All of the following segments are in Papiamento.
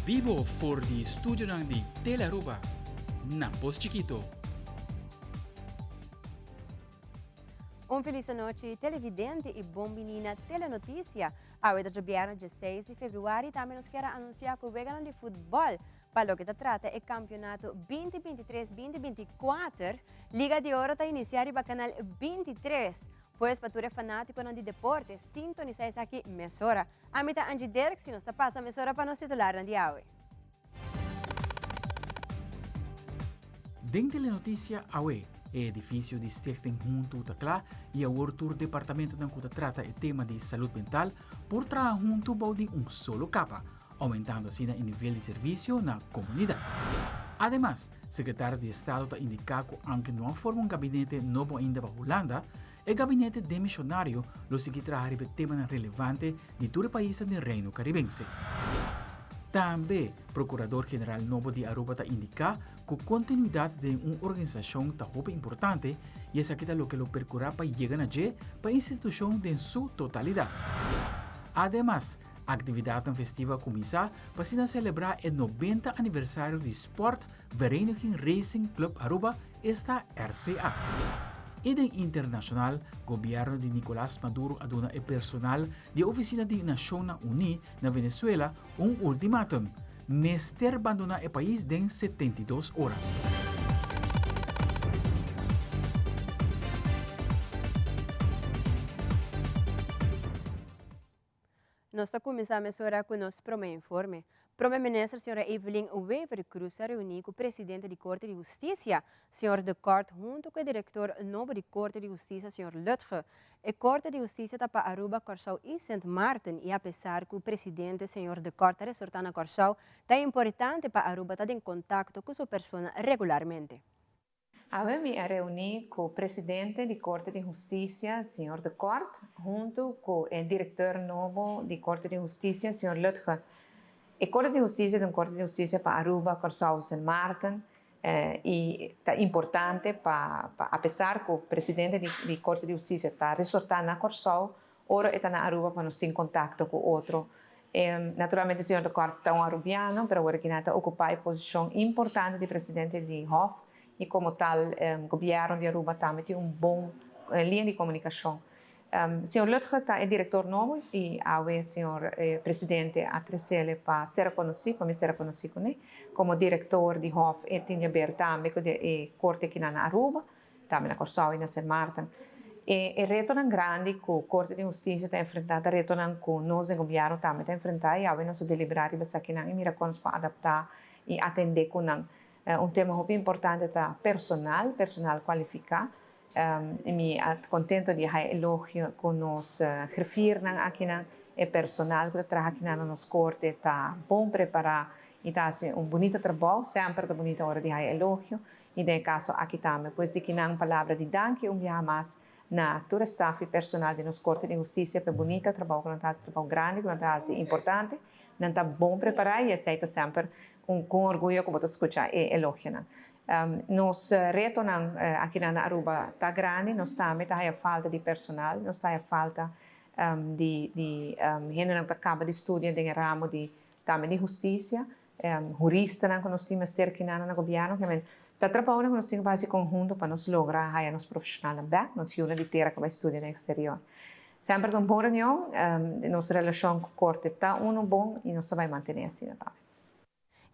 Bibo for di studionan di Telearuba na Pos Chikito. Un feliz anochi televidente y bon bini na Telenoticia. Awe ta djobièrnè 16 di februari tambe nos kier a anuncia cu weganan di futbol pa loke ta trata e campeonato 2023-2024 Liga di Oro ta inicia riba canal 23. Pues pa tur e fanaticonan di deporte sintonisa esaki mesora. Ami ta Angie Dirks y nos ta pasa mesora pa nos titularnan di awe. Den Telenoticia awe, e edificio di Stichting Huntu ta cla y awor tur departamentonan cu ta trata e tema di salud mental por traha hunto bou di un solo capa, aumentando asina e nivel di servicio na comunidad. Ademas, Secretario di Estado ta indica cu aunke no a forma un gabinete nobo ainda pa Hulanda, e gabinete demisionario lo sigui traha riba e temanan relevante di tur e paisnan den Reino Caribense. Tambe, Procurador General nobo di Aruba ta indica cu continuidad den un organisacion ta hopi importante y esaki ta loke lo percura pa yega na dje pa e institucion den su totalidad. Ademas, actividadnan festivo a cuminsa pa asina celebra e 90 aniversario di Sport Vereniging Racing Club Aruba, esta RCA. Y den internacional, gobierno di Nicolas Maduro a duna e personal di e oficina di Nacionnan Uni na Venezuela un ultimatum, mester bandona e pais den 72 ora. Nos ta cuminsa mesora cu nos prome informe. Prome Minister Sra. Evelyn Wever-Croes a reuni cu Presidente di Corte di Husticia, Sr. De Kort hunto cu e Director nobo di Corte di Husticia, Sr. Lutge. E Corte di Husticia ta pa Aruba, Corsou y Sint Maarten y apesar cu Presidente Sr. De Kort ta resorta na Corsou, ta importante pa Aruba ta den contacto cu su persona regularmente. Awe mi a reuní ku presidente di Korte di Hustisia, señor De Kort, huntu ku e direktor nobo di Korte di Hustisia, señor Lutge. E Korte di Hustisia ta un Korte di Hustisia pa Aruba, Kòrsou, Sint Maarten i ta importante pa pa apesar ku presidente di di Korte di Hustisia ta resortá na Kòrsou, ora e ta na Aruba pa nos tin kontakto ku otro. Naturalmente señor De Kort ta un Arubiano, pero awor aki nan ta okupá e posishon importante di presidente di Hof i komo tal gobièrnu di Aruba tambe tin un bon liña di komunikashon. Señor Lutge ta e direktor nobo i awe señor presidente a tresele pa sera konosí, pa mi sera konosí kuné. Komo direktor di Hof e tin di haber tambe ku e korte akinan na Aruba. Tambe na Kòrsou i na Sint Maarten. E e retonan grandi ku Korte di Hustisia ta enfrentá ta retonan ku nos den gobièrnu tambe ta enfrentá i awe nos a deliberá riba esakinan i mira kon nos por adaptá i atendé ku nan. Un tema hopi importante ta personal, personal kualifiká. I mi a kontento di haña elogio ku nos grifiernan akinan, e personal ku ta traha akinan na nos korte ta bon prepará i ta hasi un bunita trabou. Semper ta bunita ora di haña elogio. I den e kaso aki tambe. Pues di kinan palabra di danki un biaha mas na tur e staf i personal di nos Korte di Hustisia pa e bunita trabou ku nan ta hasi, trabou grandi ku nan ta hasi, importante. Nan ta bon prepará i esei ta semper un ku un orguyo ku bo ta skucha e elogionan. Nos retonan akinan na Aruba ta grandi, nos tambe ta haya falta di personal, nos ta haya falta di di hendenan ku ta kaba di studia den e ramo di tambe di hustisia. Huristanan ku nos tin mester kinan na gobièrnu ke men ta trabounan ku nos tin ku hasi konhunto pa nos logra haya nos profeshonalnan bèk, nos yunan di tera ku bai studia na eksterior. Semper ta un bon reunion, nos relashon ku korte ta unu bon i nos ta bai mantené asina tambe.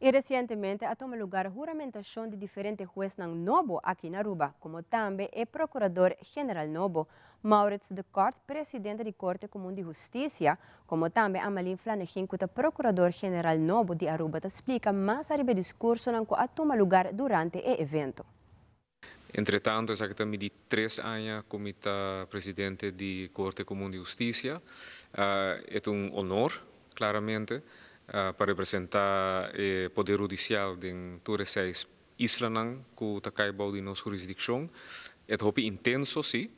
I resientemente a tuma lugar huramentashon di diferente huesnan nobo aki na Aruba, komo tambe e Prokurador General nobo. Maurits de Kort, presidente di Korte Komun di Hustisia, komo tambe Amalin Flanegin ku ta Prokurador General nobo di Aruba ta splika mas ariba e diskursonan ku a tuma lugar durante e evento. Entretanto esaki ta mi di tres aña ku mi ta presidente di Korte Komun di Hustisia. E ta un honor, klaramente, pa representá e poder hudisial den tur e seis Islanan ku ta kai bou di nos hurisdikshon. E ta hopi intenso, sí.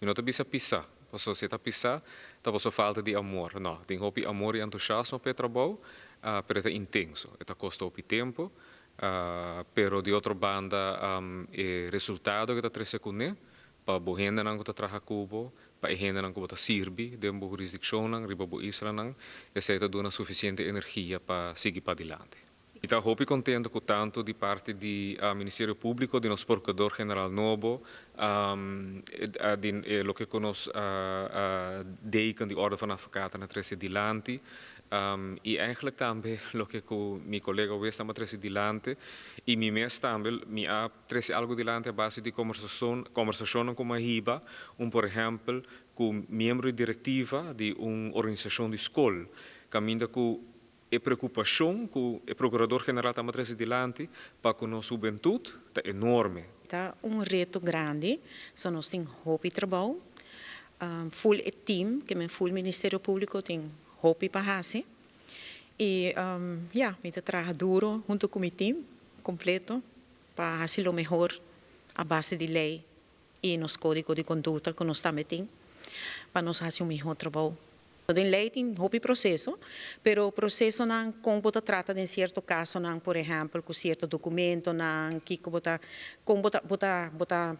Mi no ta bisa pisá, pasobra si e ta pisá, ta pasobra falta di amor. No, tin hopi amor i entusiasmo pa e trabou, pero e ta intenso. E ta kosta hopi tempu, pero di otro banda e resultado ku e ta trese kuné, pa bo hendenan ku ta traha ku bo, Pa e hendenan ku bo ta sirbi den bo hurisdikshonnan riba bo islanan, esei ta duna sufisiente energia pa sigui padilanti. Mi ta hopi kontentu ku tantu di parti di Ministerio Públiko, di nos Prokurador General nobo, di loke ku nos deken di Orde van Advocaten a trese dilanti, i eigenlijk tambe loke ku mi kolega Wesam a trese dilanti, i mi mes tambe mi a trese algu dilanti a base di kombersashonnan ku mi a hiba, un por ehèmpel ku miembro di direktiva di un organisashon di skol, kaminda ku e preokupashon ku e Prokurador General tambe a trese dilanti pa ku nos hubentut ta enorme. Ta un reto grandi, so nos tin hopi trabou. Full e team, ke men full Ministerio Públiko tin hopi pa hasi. I ya, mi ta traha duro huntu ku mi team kompleto pa hasi lo mehor a base di lei i nos kódigo di kondukta ku nos tambe tin pa nos hasi un mihó trabou. Den lei tin hopi proseso, pero prosesonan kon bo ta trata den sierto kasonan, por ehèmpel ku sierto dokumentonan, kiko bo ta, kon bo ta bo ta bo ta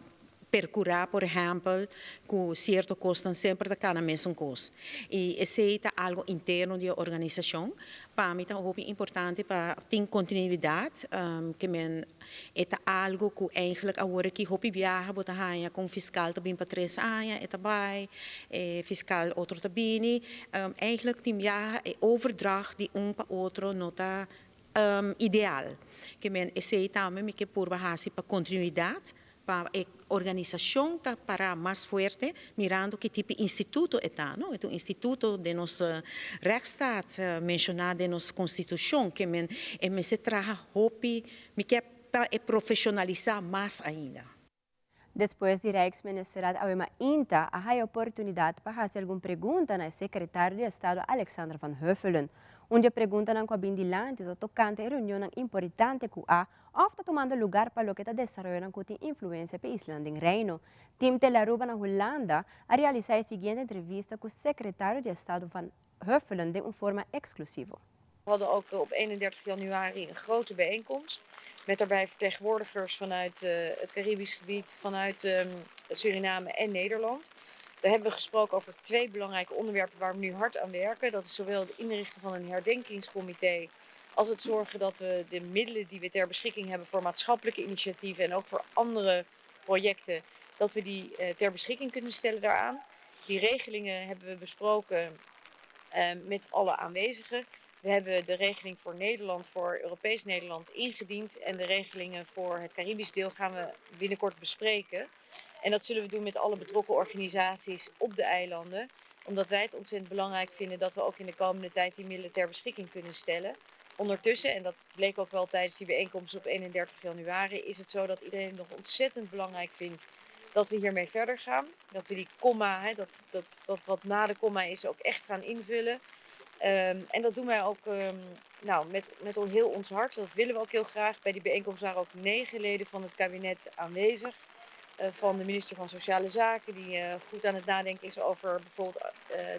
perkurá por ehèmpel ku sierto kosnan semper ta kana mesun kos. I esei ta algu interno di e organisashon. Pa mi ta hopi importante pa tin kontinuidat, ke men E ta algo ku eigenlijk awor aki hopi biaha bo ta haña ku un fiskal ta bin pa tres aña e ta bai, e fiskal otro ta bini. Eigenlijk tin biaha e overdracht di un pa otro no ta ideal. Ke men esei tambe mi ke purba hasi pa kontinuidat, pa e organisashon ta pará mas fuerte mirando ki tipo instituto e ta, no? E ta un instituto den nos rechtsstaat, menshoná den nos konstitushon, ke men e mester traha hopi, mi ke pa e profeshonalisá mas ainda. Despues di Rijksministerraad awe mainta a haya oportunidad pa haci algun pregunta na e Secretario di Estado Alexander van Huffelen. Un di e preguntanan cu a bin dilanti ta tocante e reunionnan importante cu a of ta tumando lugar pa loke ta desaroyonan cu tin influencia p'e islan den Reino. Team Telearuba na Hulanda a realisa e siguiente entrevista cu Secretario di Estado van Huffelen den un forma exclusivo. We hadden ook op 31 januari een grote bijeenkomst. Met daarbij vertegenwoordigers vanuit het Caribisch gebied, vanuit Suriname en Nederland. Daar hebben we gesproken over twee belangrijke onderwerpen waar we nu hard aan werken. Dat is zowel het inrichten van een herdenkingscomité als het zorgen dat we de middelen die we ter beschikking hebben voor maatschappelijke initiatieven en ook voor andere projecten, dat we die ter beschikking kunnen stellen daaraan. Die regelingen hebben we besproken met alle aanwezigen. We hebben de regeling voor Nederland, voor Europees Nederland ingediend. En de regelingen voor het Caribisch deel gaan we binnenkort bespreken. En dat zullen we doen met alle betrokken organisaties op de eilanden. Omdat wij het ontzettend belangrijk vinden dat we ook in de komende tijd die middelen ter beschikking kunnen stellen. Ondertussen, en dat bleek ook wel tijdens die bijeenkomst op 31 januari, is het zo dat iedereen het nog ontzettend belangrijk vindt dat we hiermee verder gaan. Dat we die komma, hè, dat, dat, dat wat na de komma is, ook echt gaan invullen. En dat doen wij ook nou, met heel ons hart. Dat willen we ook heel graag. Bij die bijeenkomst waren ook 9 leden van het kabinet aanwezig. Van de minister van Sociale Zaken, die goed aan het nadenken is over bijvoorbeeld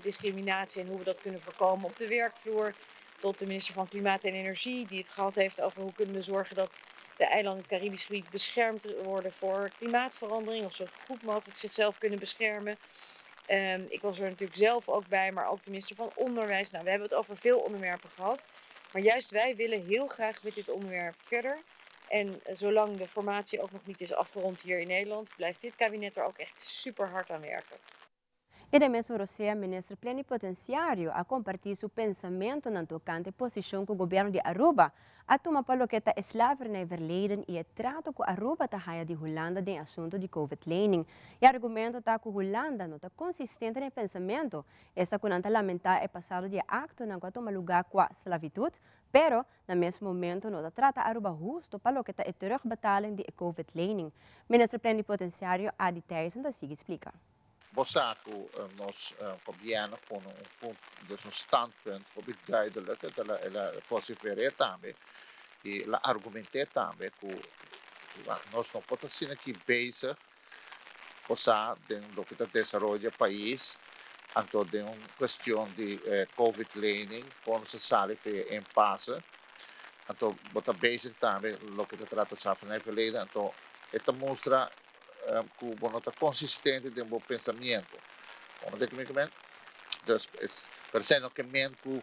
discriminatie en hoe we dat kunnen voorkomen op de werkvloer. Tot de minister van Klimaat en Energie, die het gehad heeft over hoe kunnen we zorgen dat de eilanden het Caribisch gebied beschermd worden voor klimaatverandering. Of zo goed mogelijk zichzelf kunnen beschermen. Ik was er natuurlijk zelf ook bij, maar ook de minister van Onderwijs. Nou, we hebben het over veel onderwerpen gehad. Maar juist wij willen heel graag met dit onderwerp verder. En zolang de formatie ook nog niet is afgerond hier in Nederland, blijft dit kabinet er ook echt super hard aan werken. I den mesun rosea Minister Plenipotenciario a comparti su pensamentonan tocante posicion cu Gobierno di Aruba a tuma pa loke ta e slavernijverleden y e trato cu Aruba ta haya di Hulanda den asunto di Covid-lening. E argumento ta cu Hulanda no ta consistente den e pensamento, esta cu nan ta lamenta e pasado di e actonan cu a tuma luga cua slavitud, pero na mes momento no ta trata Aruba husto pa loke ta e terugbetaling di e Covid-lening. Minister Plenipotenciario Adi Thijssen ta sigui splica. Bo sa ku nos gobièrnu pone un punto, dus un standpunt hopi duidelijk, el a el a vocifer'é tambe i el a argument'é tambe ku nos no por ta asina aki bezig bo sa den loke ta desaroyo di e pais, anto den un kuestion di covid lening kon nos a sali for e impasse, anto bo ta bezig tambe loke ta trata slavernij verleden, anto e ta mustra ku bo no ta konsistente den bo pensamiento. Como ta ku men? Dus es, pero esei no ke men ku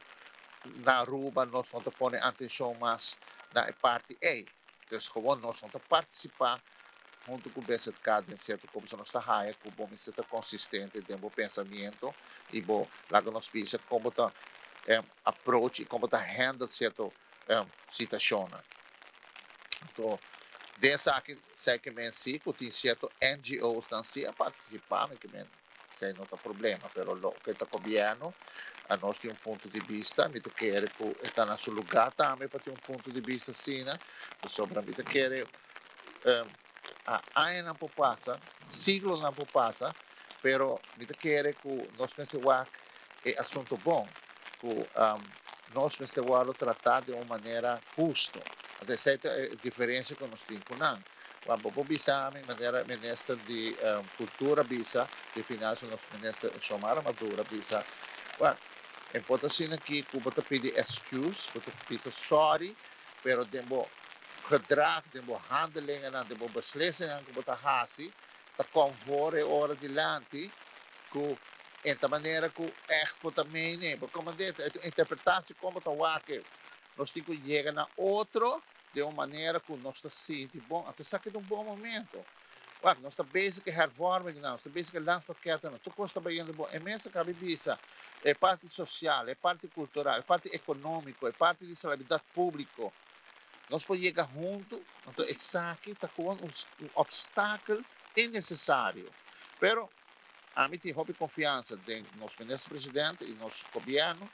na Aruba nos no ta pone atenshon mas na e parti ei. Dus gewoon nos no ta partisipá huntu ku BZK den sierto kos. Nos ta haya ku bo mester ta konsistente den bo pensamentu i bo, laga nos bisa, kon ta approach i kon ta handle sierto situashon. Anto, den esaki, sei ke men si, ku tin sierto NGOs nan si a partisipá, ke men esei no ta problema, pero loke ta gobièrnu, nos tin un punto di bista, mi ta kere ku ta na su lugá tambe pa tin un punto di bista asina, sobre mi ta kere añanan por pasa, siglonan por pasa, pero mi ta kere ku nos mester wak e asuntu bon, ku nos mester trata di un manera hustu. Esei ta e diferensia ku nos tin ku nan. Bo por bisa mi, manera minister di Kultura bisa, di Finansa nos minister Xiomara Maduro bisa, well, importa asina aki ku bo ta pidi excuse, bo ta bisa sorry, pero den bo gedrag, den bo handelingen, den bo beslissingen ku bo ta hasi, ta konforme ora dilanti, ku e ta manera ku echt bo ta meen, bo komandante, interpretatie kon ta wak. Nos tin ku yega na otro di un manera ku nos ta sinti bon, anto esaki ta un bon momento. Wak, nos ta bezig hervorming, nos ta bezig landspakket, tur kos ta bayendo bon. E mes a bisa, e parti sosial, e parti kultural, e parti ekonómiko, e parti di salubridat públiko. Nos por yega huntu, anto esaki ta ku un opstákulo innesesario. Pero ami tin hopi konfiansa den nos minister presidente i nos gobièrnu,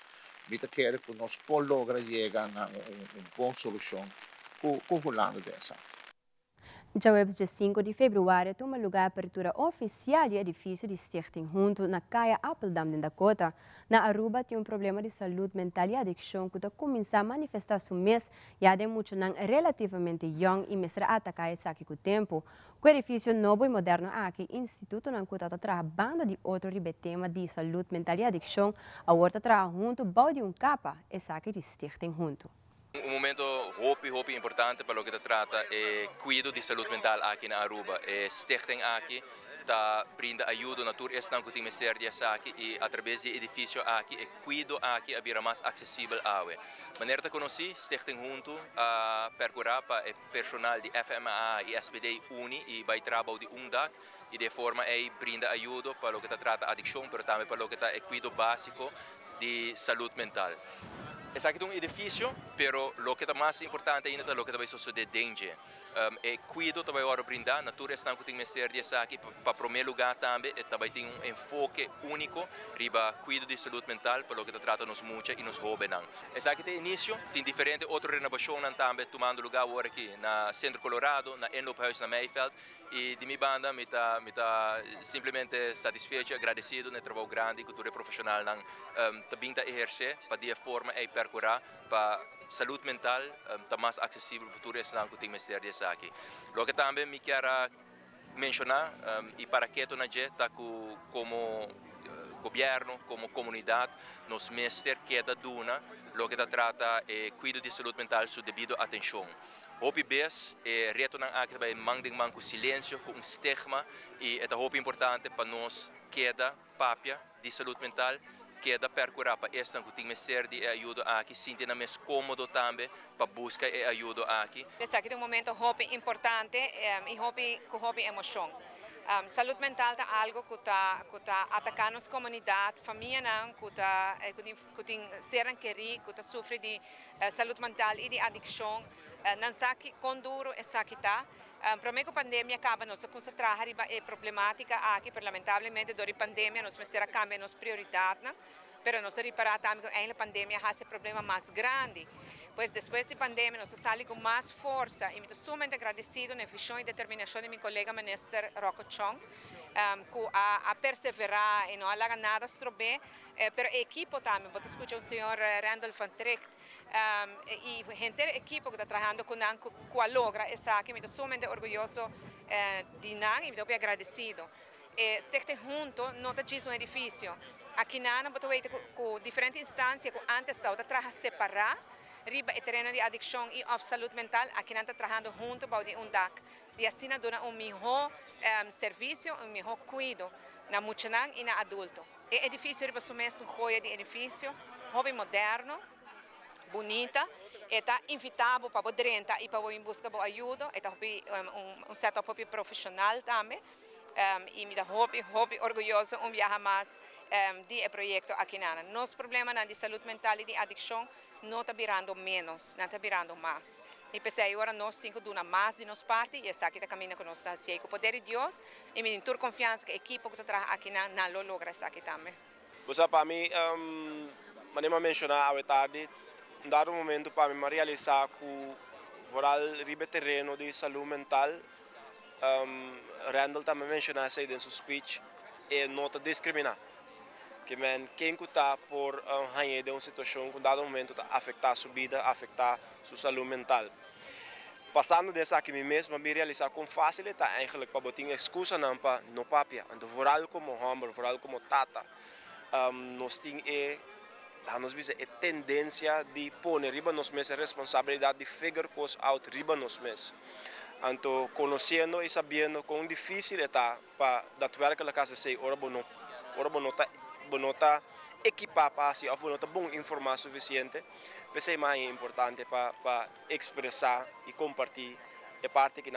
mi ta kere ku nos por logra yega na un bon solushon ku Hulanda den esaki. Djaweps dia 5 di febrüari a tuma lugá apertura ofisial di edifisio di Stichting Huntu na Kaya Appeldam na Dakota. Na Aruba tin un problema di salú mental i adikshon ku ta kuminsá manifestá su mes ya den muchanan relativamente yòn i mester ataká esaki ku tempu. Ku edifisio nobo i moderno aki, institutonan ku ta traha banda di otro riba tema di salú mental i adikshon, awor ta traha huntu bou di un kapa, esaki di Stichting Huntu. Un momento hopi, hopi importante pa loke ta trata e kuido di salú mental aki na Aruba. E stichting aki ta brinda ayudo na tur esnan ku tin mester di esaki i atraves di edifisio aki e kuido aki a bira mas aksesibel awe. Manera ta konosí, Stichting Huntu a perkurá pa e personal di FMA i SPD uni i bai traha bou di un dak i di forma ei brinda ayudo pa loke ta trata adikshon, pero tambe pa loke ta e kuido básiko di salú mental. Esaki ta un edifisio, pero loke ta mas importante ainda ta loke ta bai susedé den dje. E kuido ta bai wòrdu brindá na tur esnan ku tin mester di esaki. Pa promé lugá tambe e ta bai tin un enfoke úniko riba kuido di salú mental pa loke ta trata nos mucha i nos hóbennan. Esaki ta inisio, tin diferente otro renovashonnan tambe tumando lugá awor aki na Sentro Colorado, na Inloophuis na Meiveld. I di mi banda mi ta simplemente satisfecho i agradesido na e trabou grandi ku tur e profeshonalnan ta bin ta ehersé pa di e forma ei perkurá pa salú mental ta mas aksesibel pa tur esnan ku tin mester di esaki. Loke tambe mi ke menshoná i para ketu na dje ta ku komo gobièrnu, komo komunidat, nos mester keda duna loke ta trata e kuido di salú mental su debido atenshon. Hopi bes e retonan aki ta bai man den man ku silensio, ku un stigma i ta hopi importante pa nos keda papia di salú mental, keda perkurá pa esnan ku tin mester di e ayudo aki, sinti nan mes kómodo tambe pa buska e ayudo aki. Esaki ta un momento hopi importante i hopi ku hopi emoshon. Salú mental ta algu ku ta ataká nos komunidat, famianan ku tin sernan kerí, ku ta sufri di salú mental i di adikshon. Nan sa kon duru esaki ta. Promé ku pandemia kaba nos a kuminsá traha riba e problemátika aki, pero lamentablemente dor di pandemia nos mester a kambia nos prioridatnan, pero nos a ripará tambe ku e pandemia a hasi e problema mas grandi. Pues despues di pandemia nos a sali ku mas forsa i mi ta sumamente agradesido na vishon i determinashon di mi kolega minister Rocco Chong, ku a perseverá i no a laga nada strob'é, pero e ekipo tambe, bo ta skucha un señor Randall van Tricht, i henter ekipo ku ta trahando ku nan ku a logra esaki, mi ta sumamente orguyoso di nan i mi ta agradesido. Stichting Huntu no ta djis un edifisio. Aki nan bo ta weta ku diferente instansia ku antes tabata traha separá riba e tereno di adikshon i of salú mental, aki nan ta trahando huntu bou di un dak. I asina duna un mihó servisio, un mihó kuido. Na muchanan y na adulto. E edificio riba su mes un joya di edificio, hopi moderno, bunita, e ta invita bo pa bo drenta y pa bo busca bo ayudo, e ta hopi un setup hopi profesional tambe. Y mi ta hopi, hopi orguyoso un biaha mas di e proyecto aki nan. Nos problemanan di salud mental y di adiccion no ta birando menos, nan ta birando mas. Y p'esey awor nos tin cu duna mas di nos parti y esaki ta caminda cu nos ta haci. Cu poder di Dios y mi tur confiansa cu e ekipo cu ta traha aki nan, nan lo logra esaki tambe. Bo pa mi, manera menciona atardi, un dado momento pa mi realisa cu vooral riba tereno di salud mental, Randall tambe a menciona esey den su speech, e no ta discrimina. Kiermen ken cu ta por den un situacion cu dado momento ta afecta su bida, afecta su salud mental. Pasando di esaki mi mes, mi a realisa con facil ta eigenlijk pa bo tin excusanan pa no papia. Anto vooral como homber, vooral como tata, nos tin e, nos bisa, e tendencia di pone riba nos mes responsabilidad di figure cos out riba nos mes. Anto conociendo y sabiendo con dificil ta pa daadwerkelijk haci ora bo no ta equipa pa haci of bo no ta bon informa suficiente, p'esey mas importante pa expresa y comparti e parti cu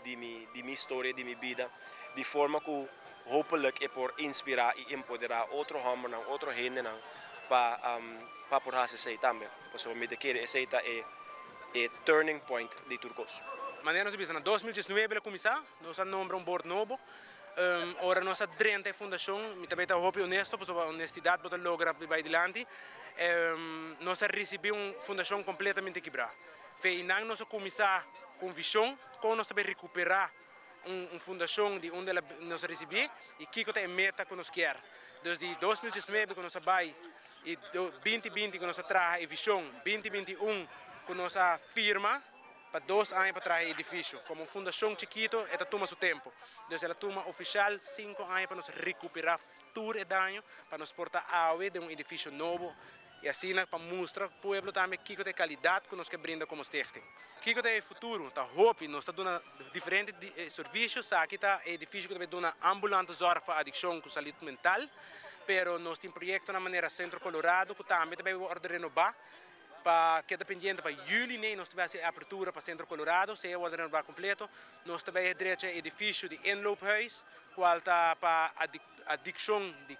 di mi historia, di mi bida, di forma cu hopelijk e por inspira y empodera otro homber, otro hende pa pa por haci tambe. Pasobra mi ta kere esey ta e turning point di tur cos. Manera nos a bisa, na 2019 el a cuminsa, nos a nombra un board nobo. Ora nos a drenta e fundacion, mi tambe ta hopi honesto, pasobra honestidad bo ta logra bay dilanti. Nos a ricibi un fundacion completamente kibra. Fe nan nos a cuminsa cu vision, con nos tambe recupera un fundacion di unda nos a ricibi y kico ta e meta cu nos kier. Desde 2019 cu nos a bay y 2020 cu nos a traha e vision, 2021 cu nos a firma pa 2 aña pa traha e edificio. Como un fundacion chikito, e ta tuma su tempo. Anto, el a tuma oficial 5 aña pa nos recupera tur e daño, pa nos por ta awe den un edificio nobo y asina pa mustra pueblo tambe kico ta e calidad cu nos kier brinda como stichting. Kico ta e futuro, ta hopi, nos ta duna diferente servicio, aki ta edificio cu tambe duna ambulante zorg pa adiccion cu salud mental, pero nos tin proyecto na manera Centro Colorado, cu tambe ta wordo renoba, pa keda pendiente pa juli, ne, nos tambe apertura pa Centro Colorado, sea wordo renoba completo. Nos tambe drecha edificio di inloophuis, cual ta pa adiccion di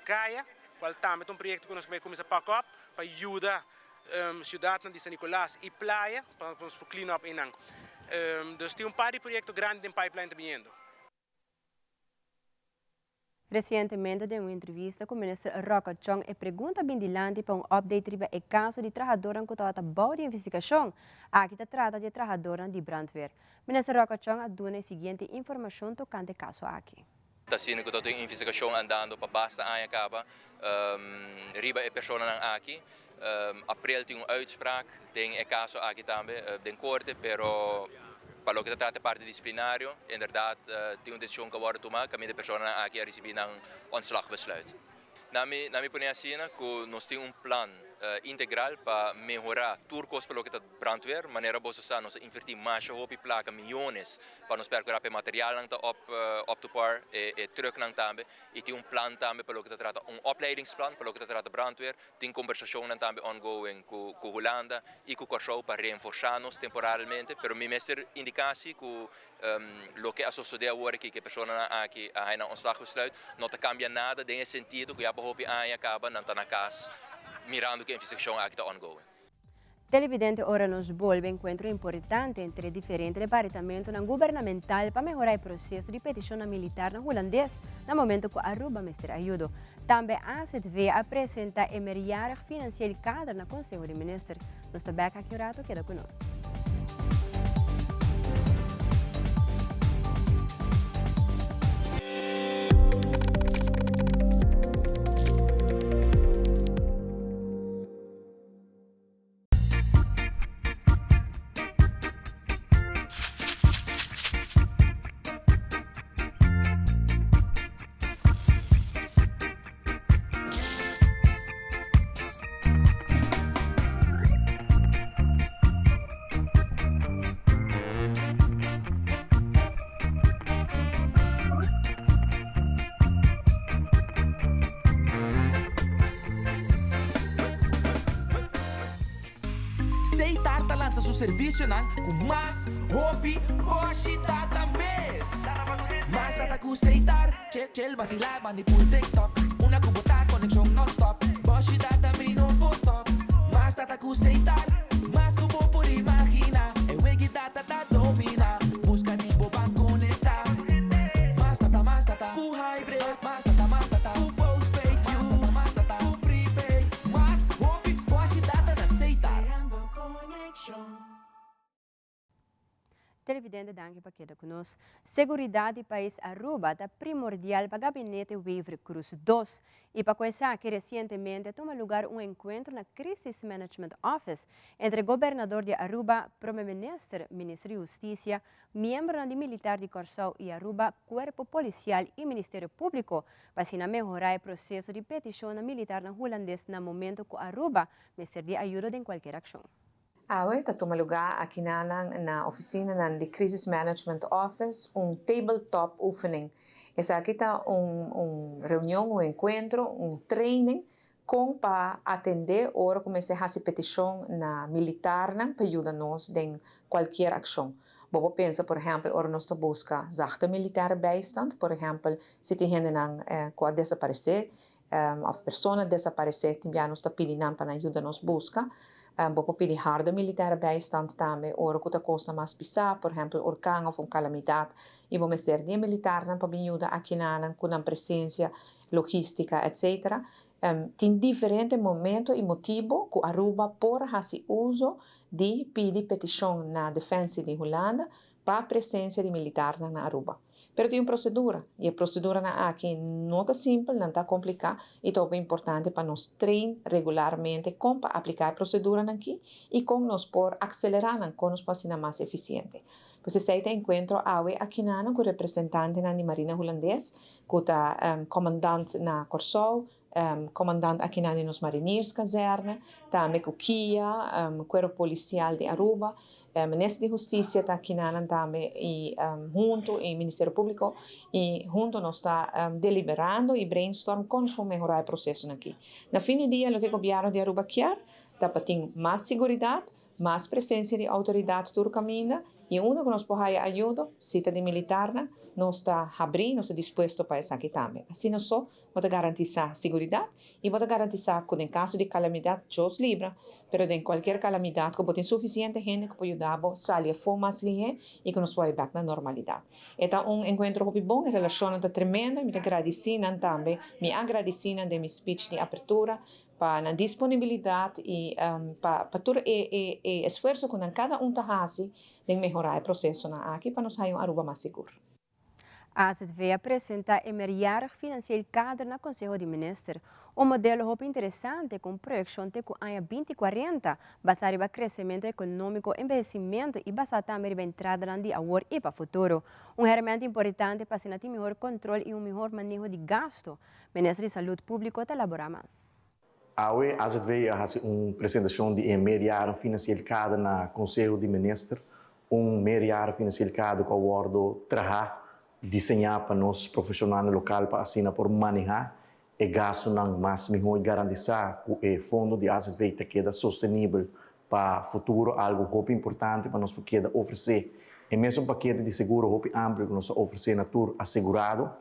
caya, cual tambe ta un proyecto cu nos ta bay cuminsa pack up pa yuda ciudad di San Nicolas y Playa pa nos clean up einan. Dus tin un par di proyecto grandi den pipeline tambe. Recientemente, den un entrevista cu minister Rocco Chong, e pregunta a bin dilanti pa un update riba e caso di trahador cu ta bou di investigacion. Aki ta trata di trahador di brandweer. Minister Rocco Chong a duna e siguiente informacion tocante e caso aki. Ta asina cu tin investigacion andando pa basta aña caba riba e persona aki. April tin un uitspraak den e caso aki tambe den corte, pero pa loke ta trata parti disciplinario, inderdaad, tin un decision cu a wordo tuma, cu e persona aki a ricibi un ontslagbesluit. Na mi pone asina, cu nos tin un plan integral pa mehora tur cos pa loke ta brandweer, manera bo sa, nos a inverti mas hopi placa, miyones, pa nos percura pa material nan ta up to par, e truck nan tambe, y tin un plan tambe pa loke ta trata un opleidingsplan pa loke ta trata brandweer, tin conversacion nan tambe ongoing cu Hulanda y cu Corsou pa reforsa nos temporalmente, pero mi mester indica cu loke a sucede awor aki, cu e persona aki a haya ontslagbesluit, no ta cambia nada den sentido cu ya pa hopi aña caba nan ta na cas mirando cu e investigacion aki ta ongoing. Televidente, ora nos bolbe, encuentro importante entre diferente departamento gubernamental pa mehora e proceso di peticion militar na Hulandes, na momento cu Aruba mester ayudo. Tambe AZV a presenta e meerjarig financieel kader na Conseho di Minister. Nos ta back aki un rato, keda cu nos. lansa su servicionan cu mas hopi boshi data mes. Mas data cu Setar, chill chill vacila bandi pul TikTok. Una cu bo ta conexion non stop. Boshi data mi no por stop. Mas data cu Setar, mas cu bo por imagina. E wegi data ta domina. Busca di bo ban conecta. Mas data, mas data cu hybrid. Mas data, mas data cu postpaid. Mas data, mas data cu prepaid. Mas hopi boshi data na Setar. Creando conexion. Televidente danki pa keda cu nos. Seguridad di pais Aruba ta primordial pa Gabinete Wever-Croes 2 y pa cu esaki recientemente a tuma lugar un encuentro na Crisis Management Office entre Gobernador di Aruba, Prome Minister, Minister di Husticia, miembronan di Militar di Corsou y Aruba, Cuerpo Policial y Ministerio Publico pa asina mehora e proceso di peticion na militarnan Hulandes na momento cu Aruba mester di ayudo den cualkier accion. Awe ta tuma lugá akinanan na ofisinanan di Crisis Management Office un tabletop oefening. Esaki ta un un reunion, un enkuentro, un training kon pa atendé ora ku mester hasi petishon na militarnan pa yuda nos den kualkier akshon. Bo por pensa por ehèmpel ora nos ta buska zachte militaire bijstand, por ehèmpel si tin hendenan ku a desaparesé òf persona desaparesé tin bia nos ta pidi nan pa nan yuda nos buska. Bo por pidi harde militaire bijstand tambe ora ku ta kosnan mas pisá, por ehèmpel orkan òf un kalamidat i bo mester di e militarnan pa bin yuda akinanan ku nan presensia, logístika etcetera. Tin diferente momento i motibu ku Aruba por hasi uso di pidi petishon na Defensie di Hulanda pa presensia di militarnan na Aruba. Pero tin un prosedura, i e proseduranan aki no ta simpel, nan ta kompliká i ta hopi importante pa nos train regularmente kon pa apliká e proseduranan aki i kon nos por akselerá nan, kon nos por hasi nan mas efisiente. Pues esei ta enkuentro awe akinanan ku representantenan di Marina Hulandes ku ta komandant na Kòrsou, Komandant akinan di nos Marinierskazerne, tambe ku kia, Kuerpo Polisial di Aruba, Minister di Hustisia ta akinanan tambe i huntu i Ministerio Públiko i huntu nos ta deliberando i brainstorm kon nos por mehorá e prosesonan aki. Na fin di dia loke gobièrnu di Aruba kier ta pa tin mas siguridat, Mas presencia di autoridad tur caminda y unda cu nos por haya ayudo, si ta di militarnan, nos ta habri, nos ta dispuesto pa esaki tambe. Asina so bo ta garantisa siguridad y bo ta garantisa cu den caso di calamidad, Dios libra, pero den cualkier calamidad cu bo tin suficiente hende cu por yuda bo sali afo mas lihe y cu nos por bay bek na normalidad. E ta un encuentro hopi bon, e relacionnan ta tremendo y mi ta gradici nan tambe, mi a gradici nan den mi speech di apertura pa nan disponibilidat i pa pa tur e e e esfuerso ku nan kada un ta hasi den mehorá e prosesonan aki pa nos haña un Aruba mas sigur. AZV a presenta e meerjarig financieel kader na Conseho di Minister, un modelo hopi interesante cu un proyeccion te cu aña 2040, basa riba crecemento economico, envehecimento y basa tambe riba entradanan di awor y pa futuro. Un herramienta importante pa asina tin mihor control y un mihor maneho di gasto. Minister di Salud Públiko ta elaborá mas. Awe azv a hasi un presentashon di e meerjaren financieel kader na Konseho di Minister. Un meerjaren financieel kader ku a wòrdu trahá, diseñá pa nos profeshonalnan lokal pa asina por manehá e gastunan mas mihó i garantisá ku e fondo di azv ta keda sostenibel pa futuro, algu hopi importante pa nos por keda ofresé e mesun pakete di seguro hopi amplio ku nos ta ofresé na tur asegurado.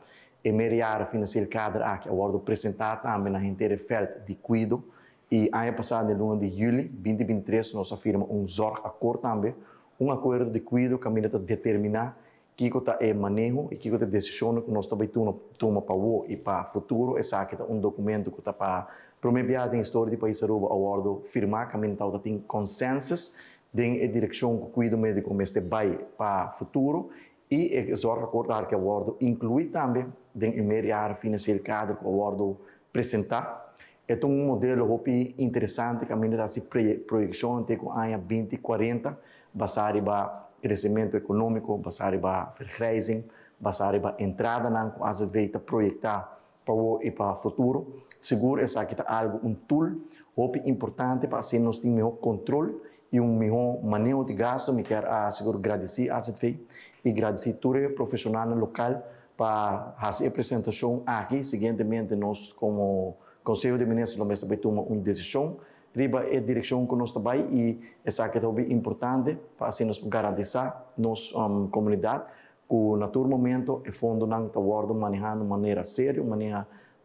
E meerjaren financieel kader aki a wòrdu presentá tambe na henter e vèlt di kuido i aña pasá den luna di yüli 2023 nos a firma un zorgakkoord tambe, un akuerdo di kuido kaminda ta determiná kiko ta e maneho i kiko ta e desishonnan ku nos ta bai tuma pa awo i pa futuro. Esaki ta un dokumento ku ta pa promé biaha den historia di pais Aruba a wòrdu firmá kaminda tabata tin consensus den e direkshon ku kuido médiko mester bai pa futuro I e zorgakkoord aki a wòrdu inkluí tambe den e meerjaren financieel kader ku a wòrdu presentá. E ta un modelo hopi interesante kaminda ta hasi proyekshon te ku aña 2040 basá riba kresementu ekonómiko, basá riba vergrijzing, basá riba entradanan ku azv ta proyektá pa awor i pa futuro. Sigur esaki ta algu, un tool hopi importante pa asina nos tin mihó kontrol i un mihó maneho di gasto. Mi kier a sigur gradisí azv i gradisí tur e profeshonalnan lokal pa hasi e presentashon aki. Siguientemente nos komo Konseho di Minister lo mester bai tuma un desishon. riba e direkshon ku nos ta bai i esaki ta hopi importante pa asina nos por garantisá nos komunidat ku na tur momento e fondonan ta wòrdu manehá na un manera serio, un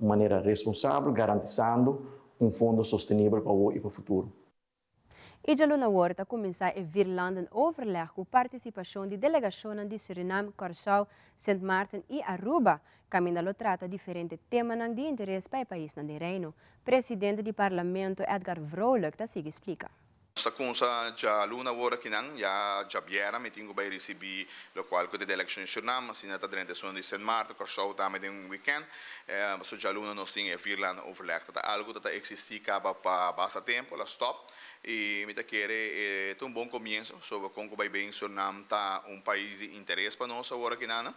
manera responsabel, garantisando un fondo sostenibel pa awor i pa futuro. I djaluna awor ta kuminsá e Vierlandenoverleg ku partisipashon di delegashonnan di Surinam, Kòrsou, Sint Maarten i Aruba, kaminda lo trata diferente temanan di interes pa e paisnan den Reino. Presidente di Parlamento Edgar Vrolijk ta sigui splika. Nos ta kumsa djaluna awor akinan, ya djabièrnè mi tin ku bai risibí lokual ku ta e delegashon di Surinam, asina ta drenta esun di Sint Maarten, Kòrsou tambe den un wikènt. Pasobra djaluna nos tin e Vierlandenoverleg. Ta ta algu ku ta eksistí kaba pa basta tempu, el a stòp. I mi ta kere e ta un bon komienso sobre kon ku bai bin Surinam ta un pais di interes pa nos awor aki nan.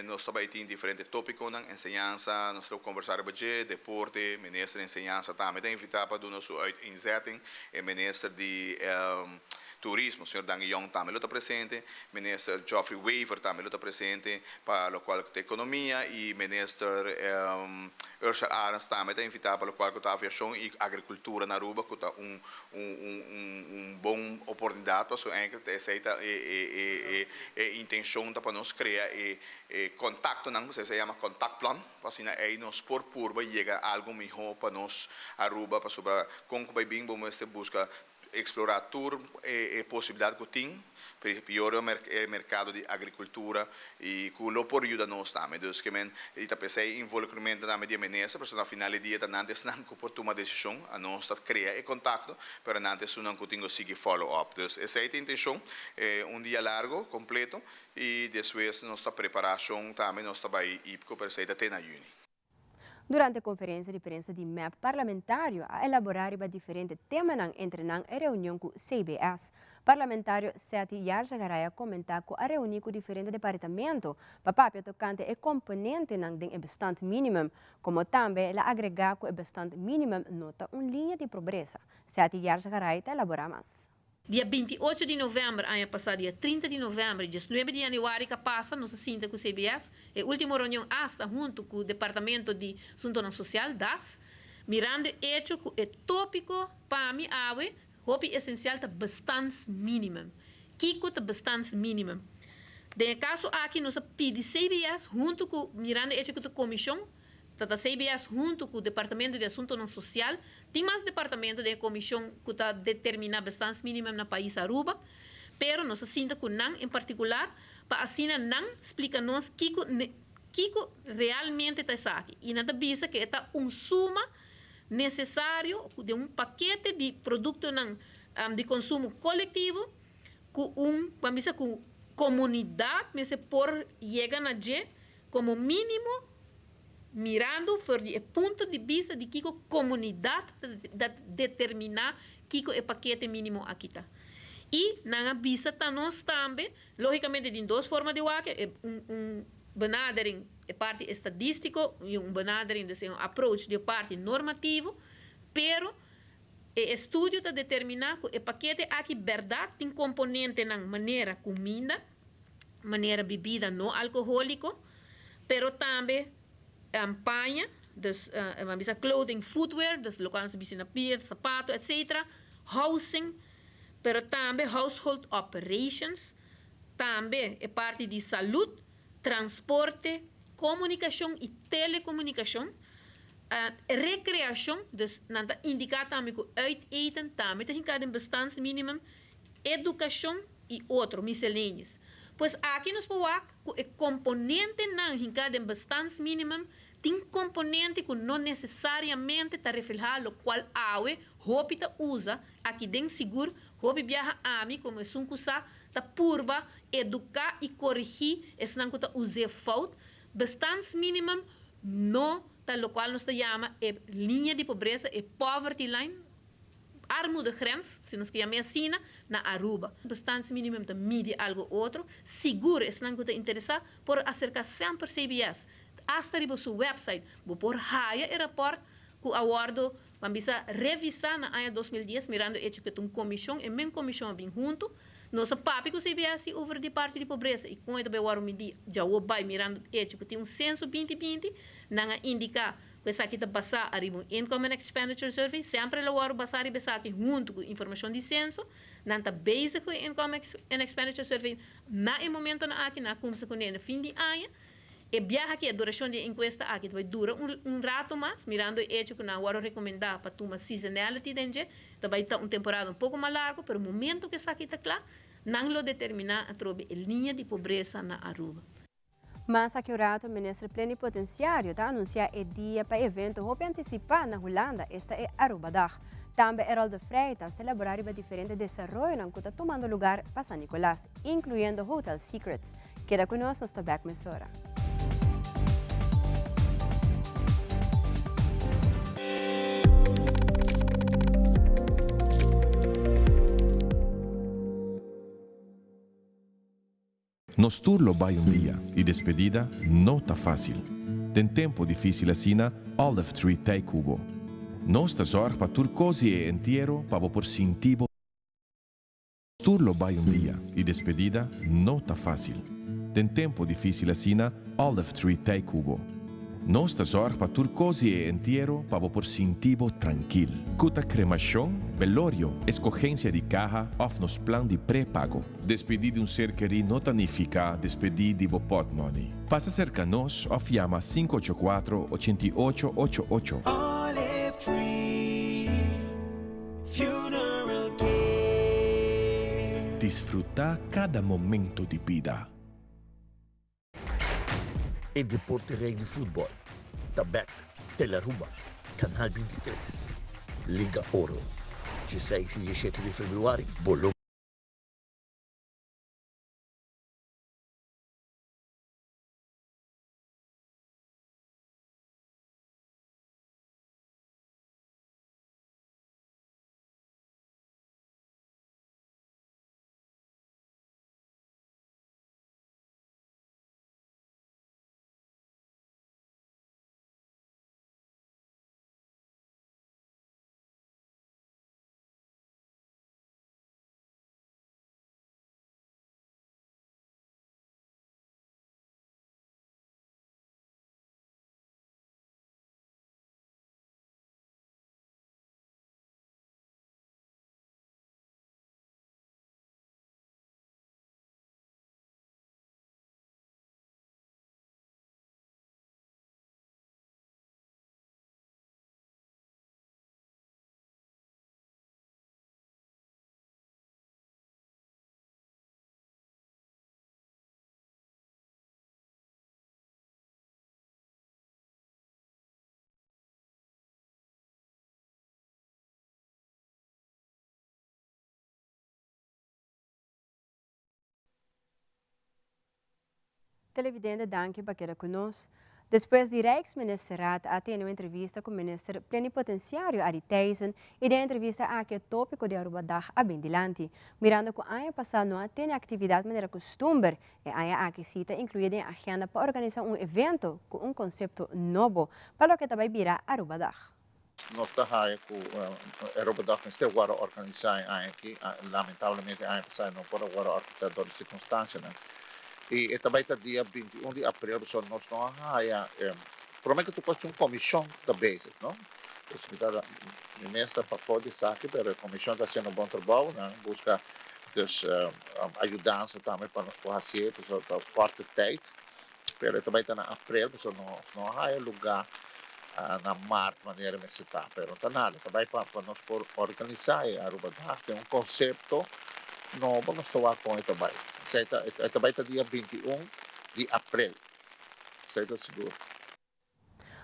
Nos ta bai tin diferente topikonan, enseñansa, nos ta kombersá riba dje, deporte, minister di enseñansa tambe ta invitá pa duna su uiteenzetting, e minister di Turismo, señor Dangui Young tambe lo ta presente, minister Geoffrey Wever tambe lo ta presente pa locual cu ta economia y minister Ursell Arends tambe ta invita pa locual cu ta aviacion y agricultura na Aruba cu ta un un un bon oportunidad pasobra eigenlijk esey ta e e e intencion ta pa nos crea e e contactonan, esey se yama contactplan, pa asina ey nos por purba yega algo miho pa nos Aruba pasobra con cu bay bin bo mester busca Eksplorá tur e posibilidat ku tin, pior e merkado di agrikultura i ku lo por yuda nos tambe. Dus ke men i ta p'esei involukramentu tambe di e minister, pasobra na final di dia ta nan ta esnan ku por tuma desishon, anos ta krea e kontakto, pero nan ta esunnan ku tin ku sigui follow up. Dus esei ta e intenshon, un dia largo, kompleto, i despues nos ta preparashon tambe nos ta bai IPKO, pero esei ta te na yüni. Durante konferensia di prensa di mep parlamentario a elaborá riba diferente temanan entre nan e reunion ku CBS. Parlamentario Setty Yarzagaray a komentá ku a reuní ku diferente departamento pa papia tokante e komponentenan den e bestand minimum, komo tambe el a agregá ku e bestand minimum no ta un liña di pobresa. Setty Yarzagaray ta elaborá mas. Dia 28 di novèmber aña pasá, dia 30 di novèmber i 19 di yanüari ka pasa nos a sinta ku CBS, e último reunion asta huntu ku Departamento di Asuntonan Sosial, das, mirando e echo ku e tópiko pa mi awe hopi esensial ta bestandsminimum. Kiko ta bestandsminimum? Den e kaso aki nos a pidi CBS huntu ku mirando e echo ku ta komishon, Ta ta CBS huntu ku Departamento di Asuntonan Sosial. Tin mas departamento den e komishon ku ta determiná bestaansminimum na pais Aruba, pero nos a sinta ku nan en partikular pa asina nan splika nos kiko kiko realmente ta esaki. I nan ta bisa ku e ta un suma nesesario den un pakete di produktonan di konsumo kolektivo ku un, ban bisa ku komunidat mester por yega na dje Komo mínimo, mirando for di e punto di bista di kiko komunidat ta determiná kiko e pakete mínimo aki ta. I nan a bisa ta nos tambe, lógikamente tin dos forma di wak, e un un benadering e parti estadístiko i un benadering, dus un approach di e parti normativo, pero e estudio ta determiná ku e pakete aki bèrdat tin komponentenan manera kuminda, manera bibida no alcoholico, pero tambe paña, dus ban bisa clothing, footwear, dus locual nos ta bisti na pia, zapato, etc. Housing, pero tambe household operations, tambe e parti di salud, transporte, comunicacion y telecomunicacion, recreacion, dus nan ta indica tambe cu uit eten tambe ta hinca den bestaansminimum, educacion y otro misceláneos. Pues aki nos por wak cu e componentenan hinca den bestaansminimum tin componente cu no necesariamente ta refleha locual awe hopi ta usa aki den sigur hopi biaha ami como esun cu sa ta purba educa y corigi esnan cu ta us'e fout. Bestaansminimum no ta locual nos ta yama e liña di pobresa, e poverty line, Armoedegrens, si nos ke yam'é asina, na Aruba. Bestaansminimum ta midi algo otro. Sigur esnan ku ta interesá por aserká semper CBS. Asta riba su website bo por haya e rapòrt ku a wòrdu, ban bisa, revisá na aña 2010 mirando e hecho ku ta un komishon, e men komishon a bin huntu. Nos a papia ku CBS si over di parti di pobresa i kon e ta bai wòrdu midí djawo bai mirando e hecho ku tin un senso 2020. Nan a indiká. Ku esaki ta basá ariba un Income and Expenditure Survey. Semper el a wòrdu basá riba esaki huntu ku informashon di senso. Nan ta bezig ku e Income and Expenditure Survey na e momentonan aki. Nan a kumsa kuné na fin di aña. E biaha aki, e durashon di e enkuesta aki ta bai dura un un ratu mas, mirando e echo ku nan a wòrdu rekomendá pa tuma seasonality den dje. Ta bai ta un temporada un poko mas largu, pero momento ku esaki ta kla, nan lo determiná atrobe e liña di pobresa na Aruba. Mas aki un rato Minister Plenipotenciario ta anuncia e dia pa e evento hopi anticipa na Hulanda, esta e Arubadag. Tambe Errol de Freitas ta elabora riba diferente desaroyonan cu ta tumando lugar pa San Nicolas, incluyendo Hotel Secrets. Keda cu nos, nos ta bek mesora. Nos tur lo bai un dia y despedida no ta facil. Den tempo dificil asina, Olive Tree t'ey cu bo. Nos ta zorg pa tur cos di e entiero pa bo por sinti bo. Tur lo bai un dia y despedida no ta facil. Den tempo dificil asina, Olive Tree t'ey cu bo. Nos ta zorg pa tur cos di e entiero pa bo por sinti bo trankil. Cu ta cremacion, belorio, escogencia di caha of nos plan di prepago. Despedi di un ser kerí no ta nifica despedi di bo potmoney. Pasa cerca nos of yama sinku ocho kuatro, ochenta i ocho, ocho ocho. Olive Tree Funeral Care. Disfruta cada momento di bida. E deporte rey di futbol ta bek Telearuba, Canal 23, Liga Oro, dieseis y diesshete di februari, bo lo. Televidente danki pa keda ku nos. Despues di Rijksministerraad a tene un entrevista ku Minister Plenipotenciario Arie Thijssen y den e entrevista aki e topico di Arubadag a bin dilanti. Mirando ku aña pasa no a tene actividad manera custumber, e aña aki si ta inclui den e agenda pa organisa un evento ku un concepto nobo pa loke ta bay bira Arubadag. Nos ta haya cu Arubadag mester worde organisa e aña aki. Lamentablemente aña pasa no por a worde organisa dor di circunstancianan. Y e ta bay ta dia 21 di april pasobra nos no a haya prome cu tur cos tin un comision cu ta bezig no. Dus mi ta mi mes ta pafo di esaki pero e comision ta haciendo un bon trabou. Nan busca dus ayudansa tambe pa nos por hacié pasobra ta korte tijd. Pero e ta bai ta na aprel pasobra nos no a haya luga na mart manera mester ta. Pero no ta nada, ta bai pa nos por organisa e Arubadag den un concepto nobo nos ta wak con e ta bai. Esei ta e ta bai ta dia 21 di aprel, esei ta sigur.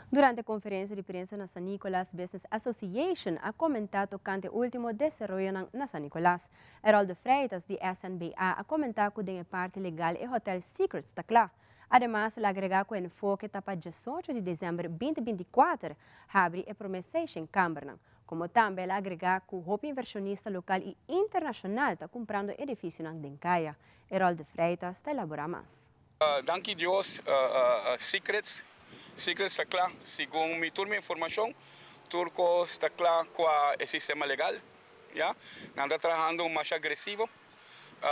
Durante conferencia di prensa na San Nicolas Business Association a comenta tocante ultimo desaroyonan na San Nicolas. Errol de Freitas di SNBA a comenta cu den e parti legal e Hotel Secrets ta cla. Ademas el a agrega cu e enfoke ta pa diesocho di december binti binti kuater habri e prome seishen kambernan. Como tambe el a agrega cu hopi inversionista local y internacional ta cumprando edificionan den caya. Errol de Freitas ta elabora mas. Danki Dios Secrets Secrets ta kla segun mi tur mi informashon tur kos ta kla kua e sistema legal ya nan ta trahando masha agresivo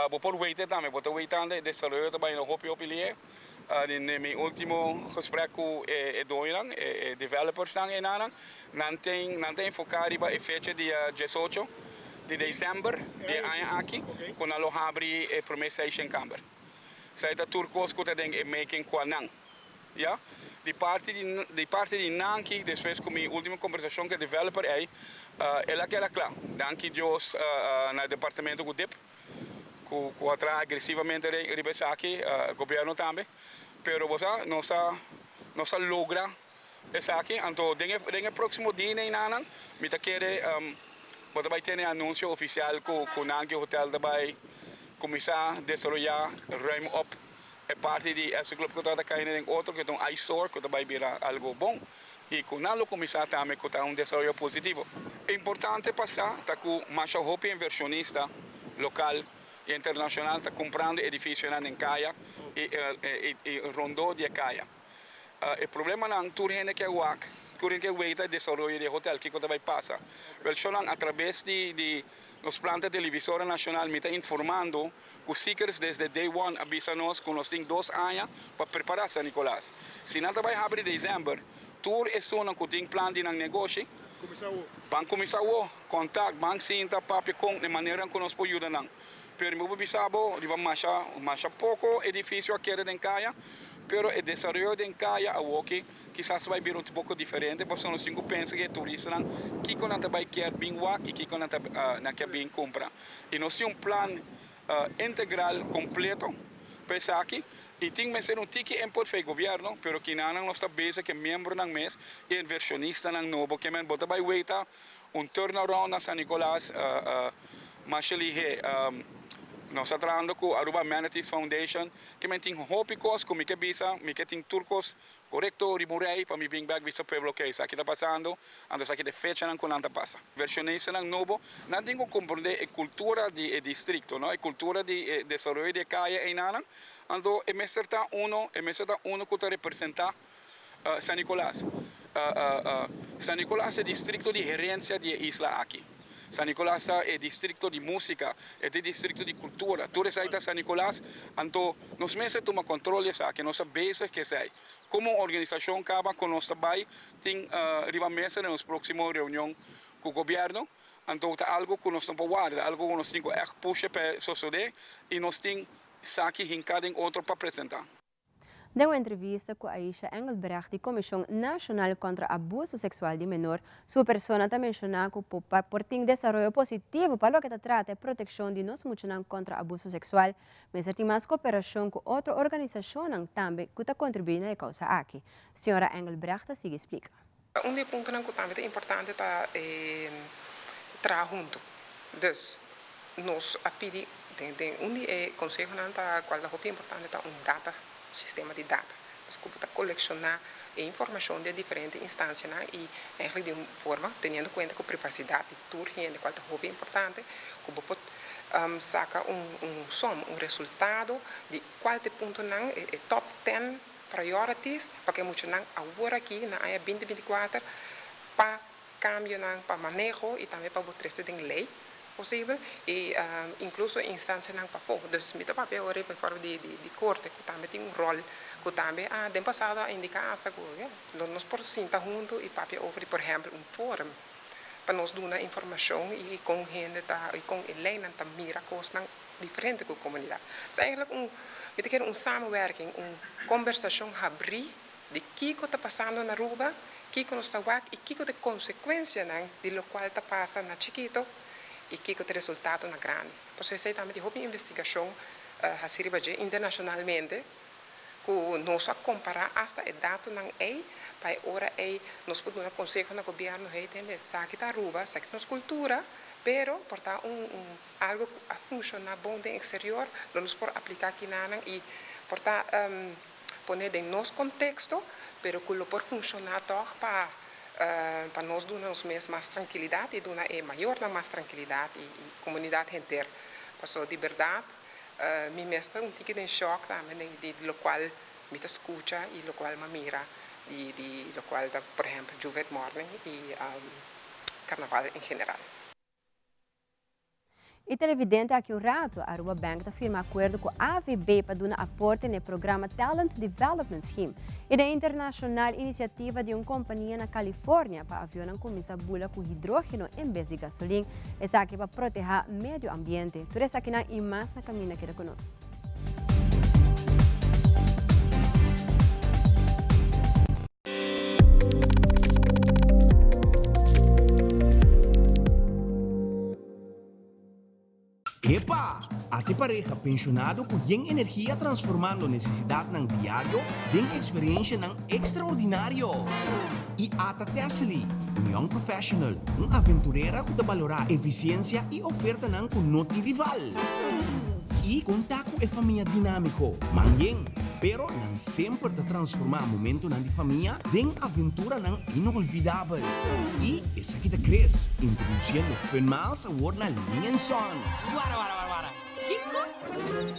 bo por weita tambe bo ta weitando e desaroyo ta bayendo hopi hopi lihe. Den mi último gesprek ku e doñonan, e developersnan einan, nan tin nan ta enfoká riba e fecha dia 18 di desèmber di e aña aki ku nan lo habri e promé seishen kamber. Esei ta tur kos ku ta den e making kua nan. Ya. Di parti di di parti di Nanki despues ku mi último kombersashon ku e developer ei, el a keda kla. Danki Dios na e departamento ku dip ku ku a traha agresivamente riba esaki, gobièrnu tambe. Pero bo sa, nos a nos a logra esaki. Anto den e den e próksimo dia einanan mi ta kere bo ta bai tene anunsio ofisial ku ku Nanki Hotel ta bai kuminsá desaroyá ruim op E parti di Elsa Club ku tabata kai den otro ku ta un eyesore ku ta bai bira algu bon i ku nan lo kuminsá tambe ku ta un desaroyo positivo. Importante pa sa ta ku masha hopi invershonista lokal i internashonal ta kumprando edifisionan den kaya i rondó di e kaya. E problemanan tur hende ke wak, tur hende ke weta e desaroyo di e hotel, kiko ta bai pasa. Wel shownan atrabes di nos planta televisora nashonal mi ta informando ku Seekers desde day one a bisa nos ku nos tin dos aña pa prepara San Nicolas. Si nan ta bai habri december, tur esunnan ku tin plan di nan negoshi, ban kuminsa awo, kontak, ban sinta, papia kon e maneranan ku nos por yuda nan. Pero mi por bisa bo riba masha masha poko edifisio a keda den kaya, pero e desaroyo den kaya awoki kisas ta bai bira un poko diferente pasobra nos tin ku pensa ku e turistanan kiko nan ta bai kier bin wak i kiko nan ta nan kier bin kumpra. I nos tin un plan integral kompleto pa esaki i tin mester un tiki input for e gobièrnu, pero kinanan nos ta bezig ku e miembronan mes i invershonistanan nobo ke men bo ta bai weta Un turnaround na San Nicolas masha lihé. Nos ta trahando ku Aruba Amenities Foundation ke men tin hopi kos ku mi ke bisa, mi ke tin tur kos korekto riba un rei pa mi bin bek bisa pueblo oke esaki ta pasando, anto esaki ta e fechanan ku nan ta pasa. Invershonistanan nobo nan tin ku komprondé e kultura di e distrikto, no, e kultura di e desaroyo di e kaya einanan, anto e mester ta uno, e mester ta uno ku ta representá San Nicolas. San Nicolas ta e districto di herencia di e isla aki. San Nicolas ta e districto di musica, e ta e districto di cultura. Tur esai ta San Nicolas. Anto nos mester tuma control di esaki. Nos ta bezig cu esai. Como un organisacion caba cu nos ta bay tin riba mesa den nos proximo reunion cu gobierno. Anto ta algo cu nos no por warda, algo cu nos tin cu echt pusha pa e sosode y nos tin esaki hinca den otro pa presenta. Den un entrevista ku Aisha Engelbrecht di Komishon Nashonal Kontra Abuso Seksual di Menor, su persona ta menshoná ku pa por tin desaroyo positivo pa loke ta trata e protekshon di nos muchanan kontra abuso seksual, mester tin mas koperashon ku otro organisashonnan tambe ku ta kontribuí na e kousa aki. Señora Engelbrecht ta sigui splika. Un di e puntonan ku tambe ta importante ta e traha huntu. Dus, nos a pidi den den un di e konsehonan ta kual ta hopi importante ta un data, un sistema di data. Dus ku bo ta kolekshoná e informashon di e diferente instansianan i eigenlijk di un forma teniendo kuenta ku privasidat di tur hende kual ta hopi importante ku bo por saka un un som, un resultado di kual ta e puntonan, e top ten priorities pa ke muchanan awor aki na aña binti 24 pa kambionan pa maneho i tambe pa bo trese den lei posibel i inkluso instansianan pafó. Dus mi ta papia awor riba e forma di di korte ku tambe tin un ròl ku tambe a den pasado a indiká asta ku ya nos por sinta huntu i papia over di por ehèmpel un forum pa nos duna informashon i kon hende ta i kon e leinan ta mira kosnan diferente ku komunidat. Es eigenlijk un, mi ta kere un samenwerking, un kombersashon habrí di kiko ta pasando na Aruba, kiko nos ta wak i kiko ta e konsekuensianan di lokual ta pasa na chikito i kiko ta e resultado na grandi. Pasobra esei tambe tin hopi investigashon hasi riba dje internashonalmente ku nos a kompará asta e datonan ei pa e ora ei nos por duna konseho na gobièrnu, hey tende esaki ta Aruba, esaki ta nos kultura, pero por ta un un Algo cu a funciona bon den exterior lo nos por aplica kinanan y por ta pone den nos contexto, pero cu lo por funciona toch pa pa nos duna nos mes mas tranquilidad y duna e mayornan mas tranquilidad y comunidad henter. Pasobra di berdad mi mes ta un tiki den shock tambe den di locual mi ta scucha y locual mi a mira di di locual ta por ehempel Juvet Morning y Carnaval en general. E televidente aki un rato, Aruba Bank ta firma acuerdo cu AVB pa duna aporte na e programa Talent Development Scheme y den internacional iniciativa di un compania na California pa avionnan cuminsa bula cu hidrogeno en bes di gasolin, esaki pa proteha medio ambiente. Tur esakinan y mas na caminda keda cu nos. Epa! Ate pareha penshonado ku yen energia transformando nesesidatnan diario den eksperenshanan ekstraordinario. I ata Tessely, un young professional, un aventurera ku ta balorá efisiensia i ofertanan ku no tin rival. I konta ku e famia dinámiko, man yen, pero nan semper ta transformá momentonan di famia den aventuranan inolvidabel. I esaki ta Chris, introduciendo Fun Miles awor na Ling and Sons. Wara wara wara wara, kiko?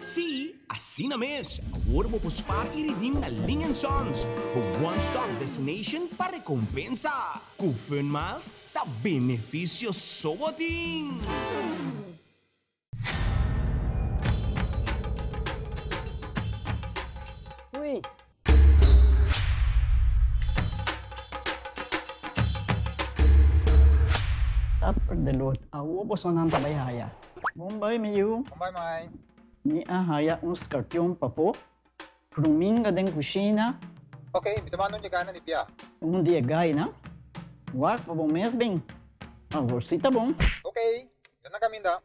Sí, asina mes! Awor bo por spaar i redeem na Ling and Sons, bo one stop destination pa recompensa. Cu Fun Miles ta beneficio so bo tin! Ui. Supper de lot. Awo bosonan ta bai haya. Bon bai mi yu. Bon bai mai. Mi a haya un skarpion papo. Pruminga den kushina. Ok, mi ta manda un di gainan di bia. Un di e gainan? Wak pa bo mes bin. Awor si ta bon. Ok, mi ta na kaminda.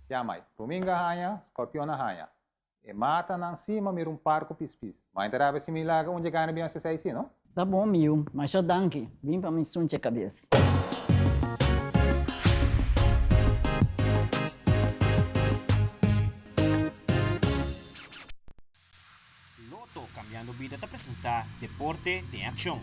Ya mai, pruminga haña, skorpion a haña. E matanan si ma mira un par ku pispis. Mai ta rabia si mi laga un dje gana bin hasi esei si, no? Ta bon mi yu, masha danki. Bin pa mi sunche kabes. Lotto Cambiando Bida ta presenta Deporte den Accion.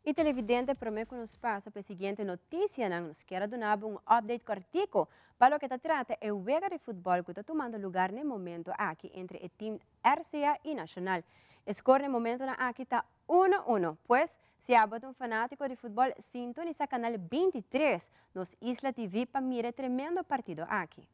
Y televidente prome cu nos pasa pa e siguiente noticianan nos kier a duna bo un update cortico pa loke ta trata e wega di futbol cu ta tumando lugar na e momento aki entre e team RCA y Nacional. E score na e momentonan aki ta uno uno. Pues, si abo ta un fanatico di futbol sintonisa canal 23 nos Isla TV pa mira e tremendo partido aki.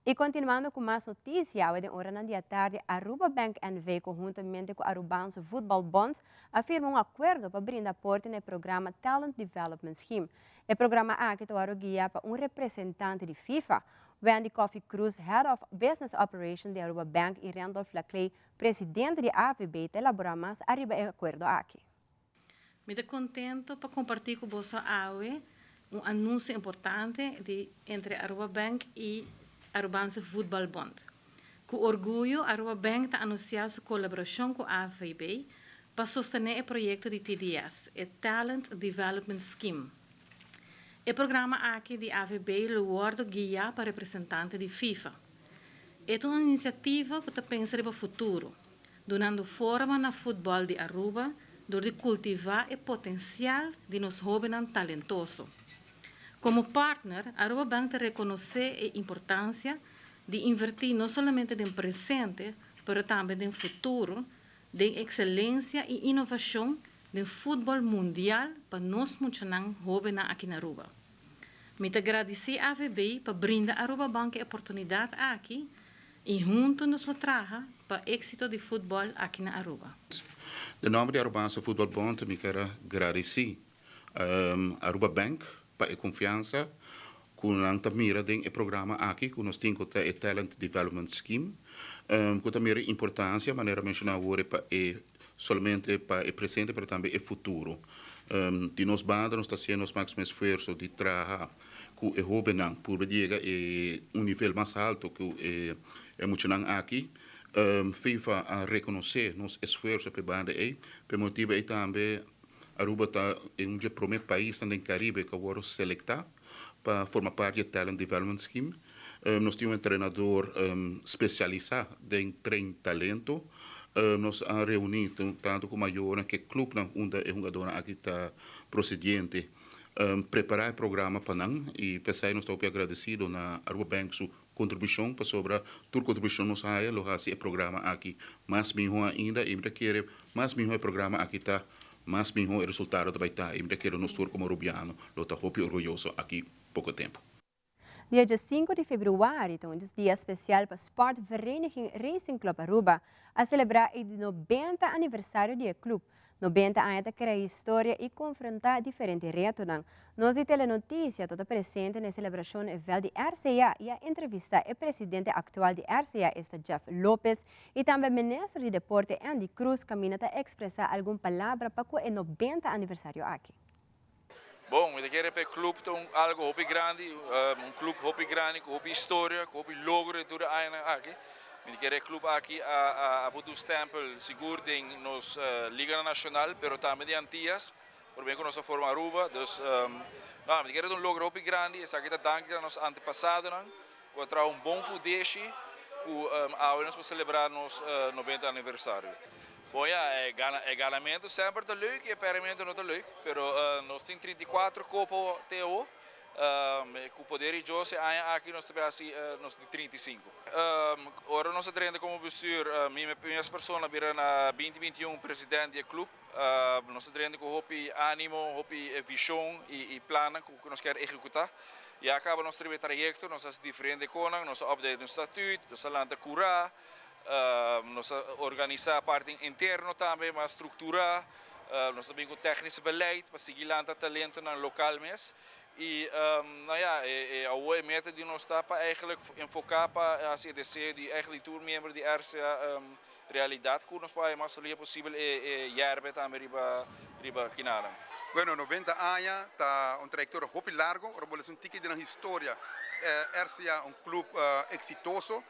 Y continuando cu mas noticia, awe den oranan di atardi Aruba Bank NV conhuntamente cu Arubaanse Voetbal Bond a firma un acuerdo pa brinda aporte na e programa Talent Development Scheme. E programa aki ta wòrdu guia pa un representante di FIFA, Wendy Coffie Cruz, Head of Business Operation di Aruba Bank y Randolph Laclay, presidente di AVB ta elabora mas ariba e acuerdo aki. Mi ta contento pa comparti cu boso awe un anuncio importante di entre Aruba Bank y Arubaanse Voetbalbond. Cu orguyo Aruba Bank ta anuncia su colaboracion cu AVB pa sostene e proyecto di TDS, e Talent Development Scheme. E programa aki di AVB lo wordo guia pa representante di FIFA. E ta un iniciativa cu ta pensa riba futuro. Dunando forma na futbòl di Aruba dor di kultivá e potensial di nos hóbennan talentoso. Komo partner, Aruba Bank ta rekonosé e importansia di invertí no solamente den presente, pero tambe den futuro, den ekselensia i inovashon den futbòl mundial pa nos muchanan hóbennan aki na Aruba. Mi ta gradisí AVB pa brinda Aruba Bank e oportunidat aki I hunto nos lo traha pa éxito di futbol aki na Aruba. Den nomber di Arubaanse Voetbal Bond mi kier a gradeci Aruba Bank pa e confiansa cu nan ta mira den e programa aki cu nos tin cu ta e Talent Development Scheme cu ta mira e importancia manera menciona awor pa e solamente pa e presente pero tambe e futuro. Di nos banda nos ta haciendo nos maximo esfuerzo di traha ku e hóbennan purba di yega e un nivel mas haltu ku e muchanan aki. FIFA a rekonosé nos esfuerso pa e banda ei. Pa e motibu ei tambe Aruba ta e un dje promé paisnan den Karibe ku a wòrdu selektá pa forma parti di e Talent Development Scheme. Nos tin un entrenador spesialisá den train talento. Nos a reuní tantu ku mayornan ku e klupnan unda e hungadónan aki ta prosediente. Prepará e programa pa nan i p'esei nos ta hopi agradesido na Aruba Bank su kontribushon pasobra tur kontribushon nos haya lo hasi e programa aki mas mihó ainda i mi ta kere mas mihó e programa aki ta mas mihó e resultado ta bai ta i mi ta kere nos tur komo Rubiano lo ta hopi orguyoso aki poko tempu. Dia diescinco di februari ta un dia special pa Sport Vereniging Racing Club Aruba a celebra e di 90 aniversario di e club. 90 aña ta crea historia y confronta diferente retonan. Nos di Telenoticia tabata presente na e celebracion e veld di RCA y a entrevista e presidente actual di RCA, esta Jeff Lopez, y tambe minister di Deporte Endy Croes caminda ta expresa algun palabra pa cu e 90 aniversario aki. Bon, mi ta kere pa e club ta un algo hopi grandi, un club hopi grandi cu hopi historia, cu hopi logro den tur e añanan aki. Mi ta kere e club aki a a put un stempel sigur den nos liganan nacional, pero tambe den Antillas, prome cu nos a forma Aruba. Dus, no, mi ta kere ta un logro hopi grandi, esaki ta danki na nos antepasadonan cu a traha un bon fundeshi cu awe nos por celebra nos 90 aniversario. Bon ya, e gana e ganamentu semper ta leuk y e perdimentu no ta leuk, pero nos tin 34 kopo te awo, ku poder di Dios e aña aki nos ta bay hasi nos di 35. Ora nos a drenta komo bestuur, mi mes persona bira na 2021 president di e club, nos a drenta ku hopi animo, hopi vision y plannan ku nos kier ehecuta. Ya caba nos ta riba e trayecto, nos a hasi diferente konan, nos a update nos statuut, nos a lanta cura, Nos a organisá parti interno tambe mas strukturá. Nos ta bin ku tèknisch beleid pa sigui lanta talentonan lokal mes. I nou ja, e awor e meta di nos ta pa eigenlijk enfoká pa hasi e deseo di eigenlijk di tur miembro di RCA realidat ku nos por haña mas solia posibel e yèrbe tambe riba riba kinanan. Bueno, 90 aña ta un trayectoria hopi largo, ora bo lesa un tiki di nan historia, RCA un club exitoso,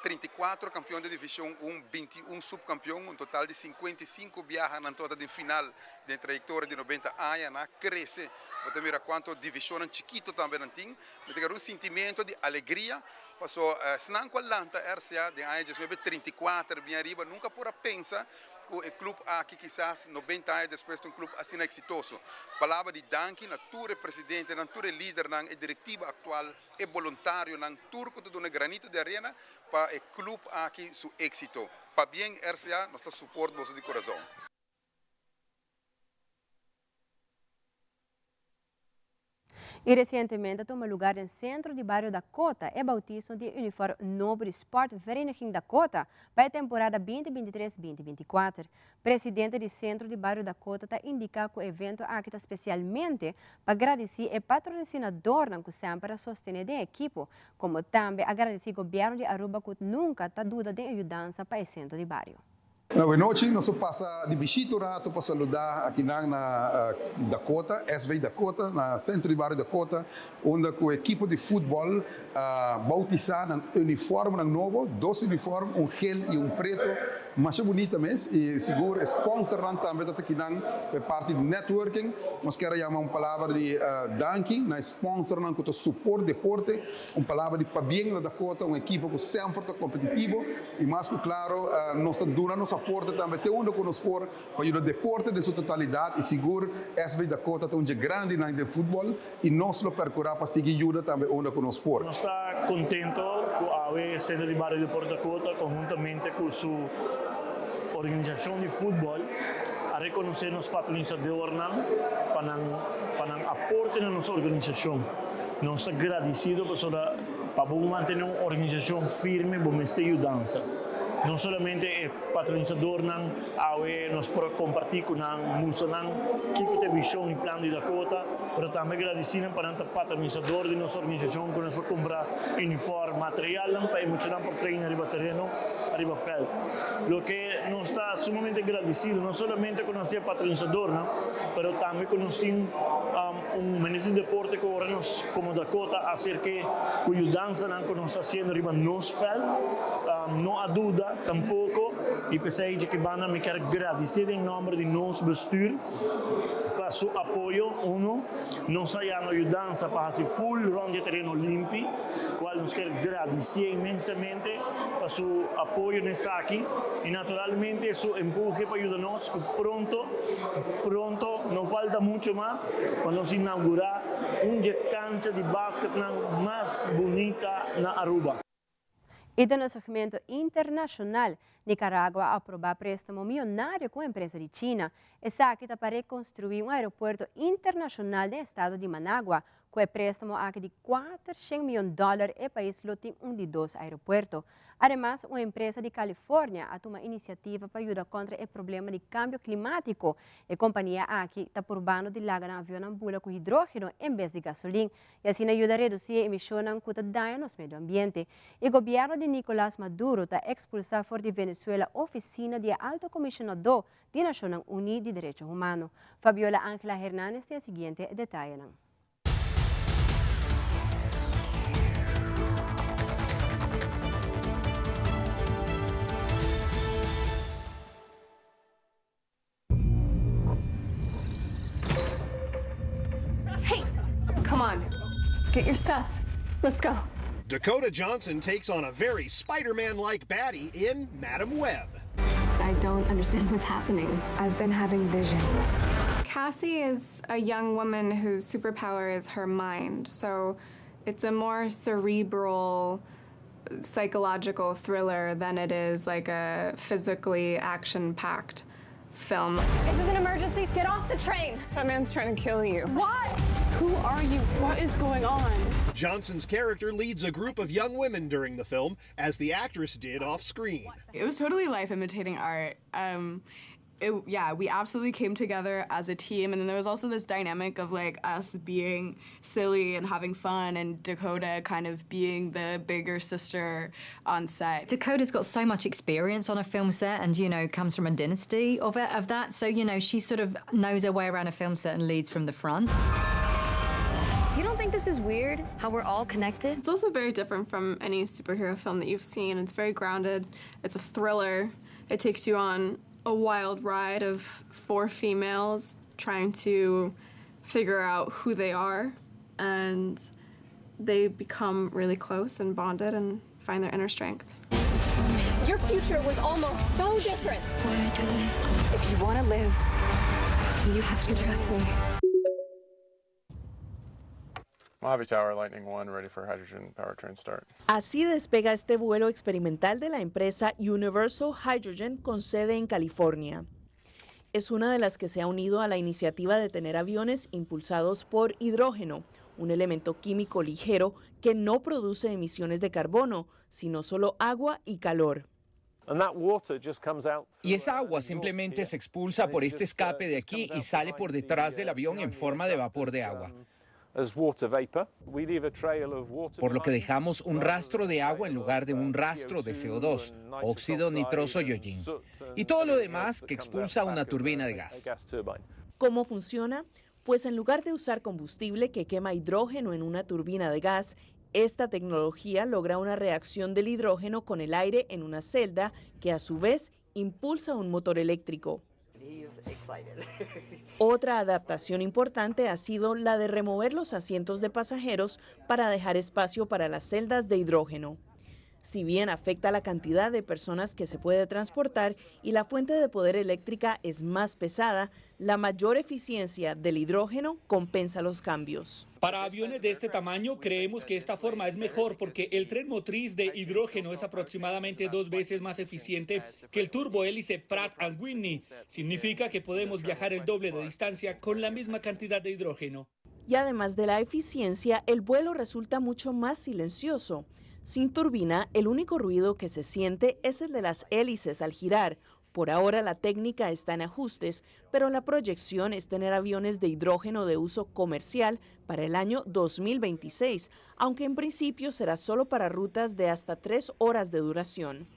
34 campeon di division 1, 21 subcampeon, un total di 55 biaha nan tabata den final den trayectoria di 90 aña, nan a crece, bo ta mira cuanto divisionnan chikito tambe nan tin, mi ta kere un sintimento di alegria, paso esnan cu a lanta RCA den aña 1934 bien ariba nunca por a pensa cu e club aki kisas 90 aña despues ta un club asina exitoso. Palabra di danki na tur e presidentenan, tur e lidernan, e directiva actual, e boluntarionan, tur cu ta duna granito di arena pa e club aki su exito. Pabien RCA, nos ta support boso di corazon. Y recientemente a tuma lugar den centro di bario Dakota e bautiso di e uniform nobo di Sport Vereniging Dakota pa e temporada 2023, 2024. Presidente di Centro di Bario Dakota ta indica cu e evento aki ta specialmente pa gradici e patrocinadornan cu semper a sostene den ekipo, como tambe a gradici Gobierno di Aruba cu nunca ta duda den e yudansa pa e centro di bario. Na buenochi nos a pasa di bishita un rato pa saluda akinan na Dakota, SV Dakota, na Centro di Bario Dakota, unda cu ekipo di futbol a bautisa nan uniformnan nobo, dos uniform, un gel y un preto, masha bunita mes y sigur e sponsornan tambe ta takinan pa e parti di networking. Nos kier a yama un palabra di danki na e sponsornan cu ta support deporte, un palabra di pabien na Dakota, un ekipo cu semper ta competitivo y mas cu claro nos ta duna nos aporte tambe te unda cu nos por pa yuda deporte den su totalidad y sigur SV Dakota ta un dje grandinan den futbol. I nos lo percura pa sigui yuda tambe unda cu nos por. Nos ta contento cu awe Centro di Bario di Port Dakota conhuntamente cu su organisacion di futbol a reconoce nos patronisadornan pa nan pa nan aporte na nos organisacion. Nos ta gradicido pasobra pa bo mantene un organisacion firme bo mester yudansa. No solamente e patronisadornan awe nos por a comparti cu nan, mustra nan kico ta e vision y plan di Dakota, Pero tambe gradisí nan pa nan ta patronisador di nos organisashon ku nos por kumpra uniform, materialnan pa e muchanan por train ariba tereno, ariba vèlt. Loke nos ta sumamente gradisido, no solamente ku nos tin e patronisadornan, pero tambe ku nos tin un minister di deporte ku ora nos komo Dakota aserk'é ku yudansanan ku nos ta hasiendo riba nos vèlt, no a duda tampoko i p'esei dje ki banda mi kier gradisé den nòmber di nos bestür. Pa su apoyo, uno, nos a haya yudansa pa haci full rond di tereno limpi, cual nos kier gradici inmensamente pa su apoyo na esaki y naturalmente su empuje pa yuda nos cu pronto, pronto, no falta mucho mas pa nos inaugura un dje cancha di basketnan mas bunita na Aruba. Y den e segmento internacional, Nicaragua a aproba prestamo miyonario cu empresa di China. Esaki ta pa reconstrui un aeropuerto internacional den estado di Managua. Cu e prestamo aki di 400 miyon dollar, e pais lo tin un di dos aeropuerto. Ademas, un empresa di California a tuma iniciativa pa yuda contra e problema di cambio climatico. E compania aki ta purbando di laga nan avionnan bula cu hidrogeno en bes di gasolin y asina yuda reduci e emisionnan cu ta daña nos medio ambiente. E gobierno di Nicolas Maduro ta expulsa for di Venezuela oficina di e Alto Comisionado di Nacionnan Uni di Derecho Humano. Fabiola Angela Hernandez tin e siguiente detayenan. Hey, come on. Get your stuff. Let's go. Dakota Johnson takes on a very Spider-Man like baddie in Madame Web. I don't understand what's happening. I've been having visions. Cassie is a young woman whose superpower is her mind, so it's a more cerebral psychological thriller than it is like a physically action-packed film. This is an emergency. Get off the train. That man's trying to kill you. Why? Who are you? What is going on? Johnson's character leads a group of young women during the film, as the actress did off screen. It was totally life imitating art. It, yeah, we absolutely came together as a team. And then there was also this dynamic of like us being silly and having fun and Dakota kind of being the bigger sister on set. Dakota's got so much experience on a film set and, you know, comes from a dynasty of, it, of that. So, you know, she sort of knows her way around a film set and leads from the front. You don't think this is weird, how we're all connected? It's also very different from any superhero film that you've seen. It's very grounded. It's a thriller. It takes you on a wild ride of four females trying to figure out who they are, and they become really close and bonded and find their inner strength. Your future was almost so different. If you want to live, you have to trust me. Mojave Tower, Lightning 1, ready for hydrogen powertrain start. Así despega este vuelo experimental de la empresa Universal Hydrogen con sede en California. Es una de las que se ha unido a la iniciativa de tener aviones impulsados por hidrógeno, un elemento químico ligero que no produce emisiones de carbono, sino solo agua y calor. Y esa agua simplemente se expulsa por este escape de aquí y sale por detrás del avión en forma de vapor de agua. Por lo que dejamos un rastro de agua en lugar de un rastro de CO2, óxido nitroso y hollín, y todo lo demás que expulsa una turbina de gas. ¿Cómo funciona? Pues en lugar de usar combustible que quema hidrógeno en una turbina de gas, esta tecnología logra una reacción del hidrógeno con el aire en una celda que a su vez impulsa un motor eléctrico. Otra adaptación importante ha sido la de remover los asientos de pasajeros para dejar espacio para las celdas de hidrógeno. Si bien afecta la cantidad de personas que se puede transportar y la fuente de poder eléctrica es más pesada, la mayor eficiencia del hidrógeno compensa los cambios. Para aviones de este tamaño creemos que esta forma es mejor porque el tren motriz de hidrógeno es aproximadamente dos veces más eficiente que el turbohélice Pratt Whitney. Significa que podemos viajar el doble de distancia con la misma cantidad de hidrógeno. Y además de la eficiencia, el vuelo resulta mucho más silencioso. Sin turbina, el único ruido que se siente es el de las hélices al girar. Por ahora la técnica está en ajustes, pero la proyección es tener aviones de hidrógeno de uso comercial para el año 2026, aunque en principio será solo para rutas de hasta tres horas de duración.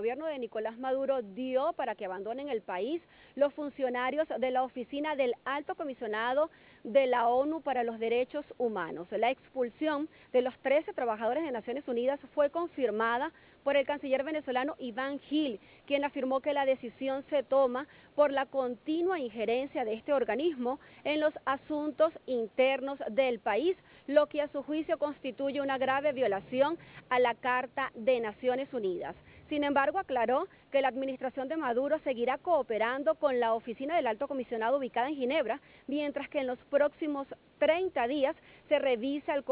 Gobierno de Nicolás Maduro dio para que abandonen el país los funcionarios de la oficina del Alto Comisionado de la ONU para los Derechos Humanos. La expulsión de los 13 trabajadores de Naciones Unidas fue confirmada por el canciller venezolano Iván Gil, quien afirmó que la decisión se toma por la continua injerencia de este organismo en los asuntos internos del país, lo que a su juicio constituye una grave violación a la Carta de Naciones Unidas. Sin embargo, aclaró que la administración de Maduro seguirá cooperando con la oficina del Alto Comisionado ubicada en Ginebra, mientras que en los próximos 30 días se revisa el,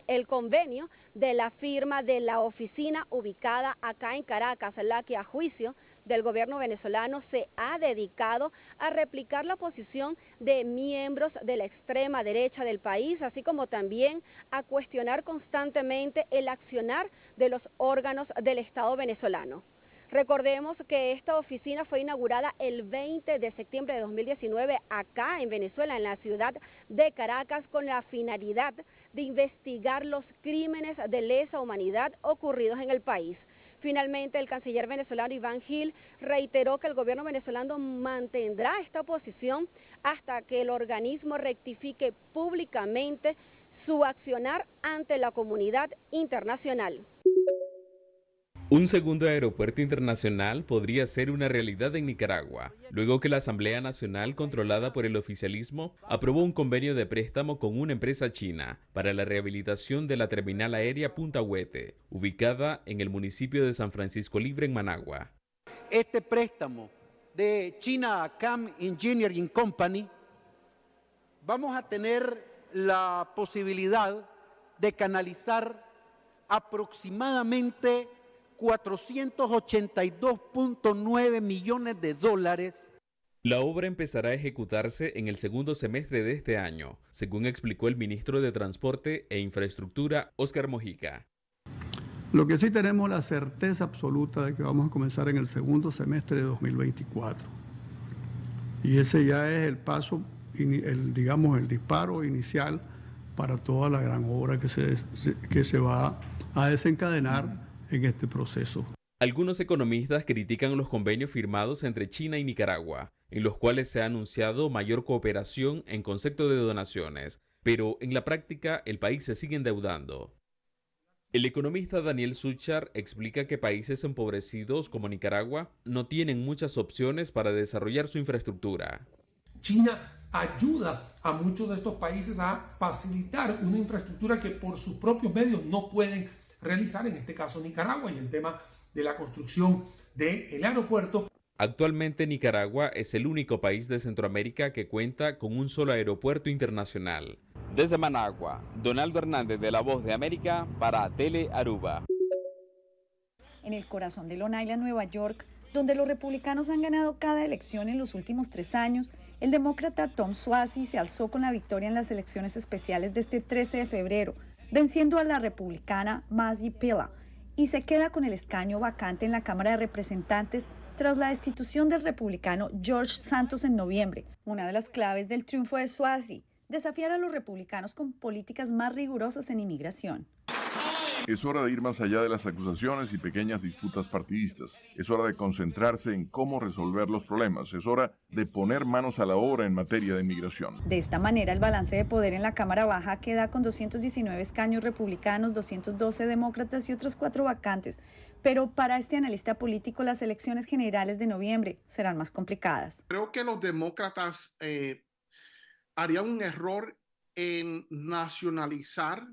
el convenio de la firma de la oficina ubicada acá en Caracas, la que a juicio del gobierno venezolano se ha dedicado a replicar la posición de miembros de la extrema derecha del país, así como también a cuestionar constantemente el accionar de los órganos del Estado venezolano. Recordemos que esta oficina fue inaugurada el 20 de septiembre de 2019 acá en Venezuela, en la ciudad de Caracas, con la finalidad de investigar los crímenes de lesa humanidad ocurridos en el país. Finalmente, el canciller venezolano Iván Gil reiteró que el gobierno venezolano mantendrá esta posición hasta que el organismo rectifique públicamente su accionar ante la comunidad internacional. Un segundo aeropuerto internacional podría ser una realidad en Nicaragua, luego que la Asamblea Nacional, controlada por el oficialismo, aprobó un convenio de préstamo con una empresa china para la rehabilitación de la terminal aérea Punta Huete, ubicada en el municipio de San Francisco Libre en Managua. Este préstamo de China Cam Engineering Company, vamos a tener la posibilidad de canalizar aproximadamente 482.9 millones de dólares. La obra empezará a ejecutarse en el segundo semestre de este año, según explicó el ministro de Transporte e Infraestructura, Óscar Mojica. Lo que sí tenemos la certeza absoluta de que vamos a comenzar en el segundo semestre de 2024. Y ese ya es el paso, el, digamos, el disparo inicial para toda la gran obra que se, que se va a desencadenar en este proceso. Algunos economistas critican los convenios firmados entre China y Nicaragua, en los cuales se ha anunciado mayor cooperación en concepto de donaciones, pero en la práctica el país se sigue endeudando. El economista Daniel Suchar explica que países empobrecidos como Nicaragua no tienen muchas opciones para desarrollar su infraestructura. China ayuda a muchos de estos países a facilitar una infraestructura que por sus propios medios no pueden realizar, en este caso Nicaragua, y el tema de la construcción del aeropuerto. Actualmente Nicaragua es el único país de Centroamérica que cuenta con un solo aeropuerto internacional. Desde Managua, Donaldo Hernández de La Voz de América para Tele Aruba. En el corazón de Long Island, Nueva York, donde los republicanos han ganado cada elección en los últimos tres años, el demócrata Tom Suozzi se alzó con la victoria en las elecciones especiales de este 13 de febrero, venciendo a la republicana Margie Pilla y se queda con el escaño vacante en la Cámara de Representantes tras la destitución del republicano George Santos en noviembre. Una de las claves del triunfo de Suozzi, desafiar a los republicanos con políticas más rigurosas en inmigración. Es hora de ir más allá de las acusaciones y pequeñas disputas partidistas. Es hora de concentrarse en cómo resolver los problemas. Es hora de poner manos a la obra en materia de inmigración. De esta manera, el balance de poder en la Cámara Baja queda con 219 escaños republicanos, 212 demócratas y otros cuatro vacantes. Pero para este analista político, las elecciones generales de noviembre serán más complicadas. Creo que los demócratas eh, harían un error en nacionalizar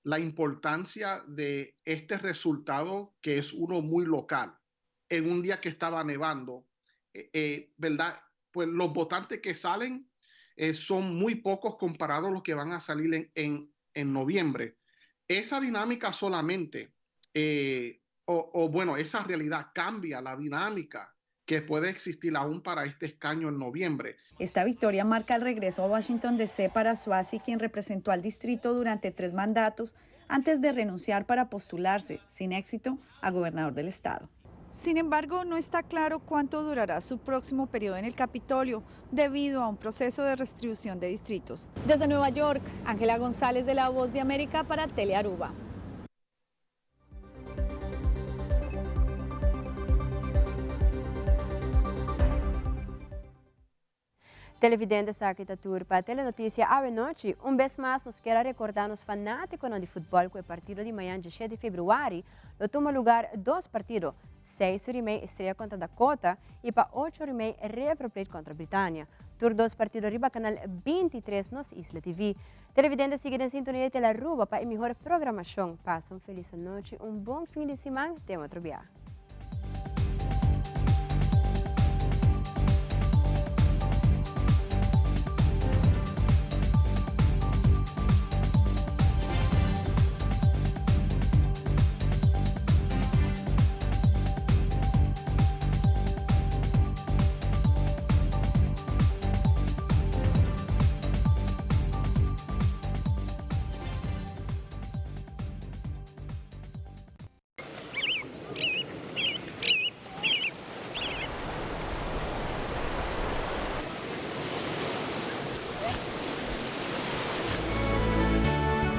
la importancia de este resultado, que es uno muy local, en un día que estaba nevando, eh, eh, ¿verdad? Pues los votantes que salen eh, son muy pocos comparados a los que van a salir en, en, en noviembre. Esa dinámica solamente, o, o bueno, esa realidad cambia la dinámica que puede existir aún para este escaño en noviembre. Esta victoria marca el regreso a Washington DC para Suozzi, quien representó al distrito durante tres mandatos antes de renunciar para postularse, sin éxito, a gobernador del estado. Sin embargo, no está claro cuánto durará su próximo periodo en el Capitolio, debido a un proceso de redistribución de distritos. Desde Nueva York, Ángela González de La Voz de América para Telearuba. Televidente esaki ta tur pa Telenoticia awe nochi. Un bes mas nos kier a recorda nos fanaticonan di futbol cu e partido di mañan 17 di februari lo tuma lugar dos partido, 6 ora y mei Estrella contra Dakota y pa 8 ora y mei River Plate contra Britannia. Tur dos partido riba canal 23 Nos Isla TV. Televidente sigui den sintonia di Telearuba pa e mihor programacion. Pasa un feliz anochi, un bon fin di siman, te otro biaha.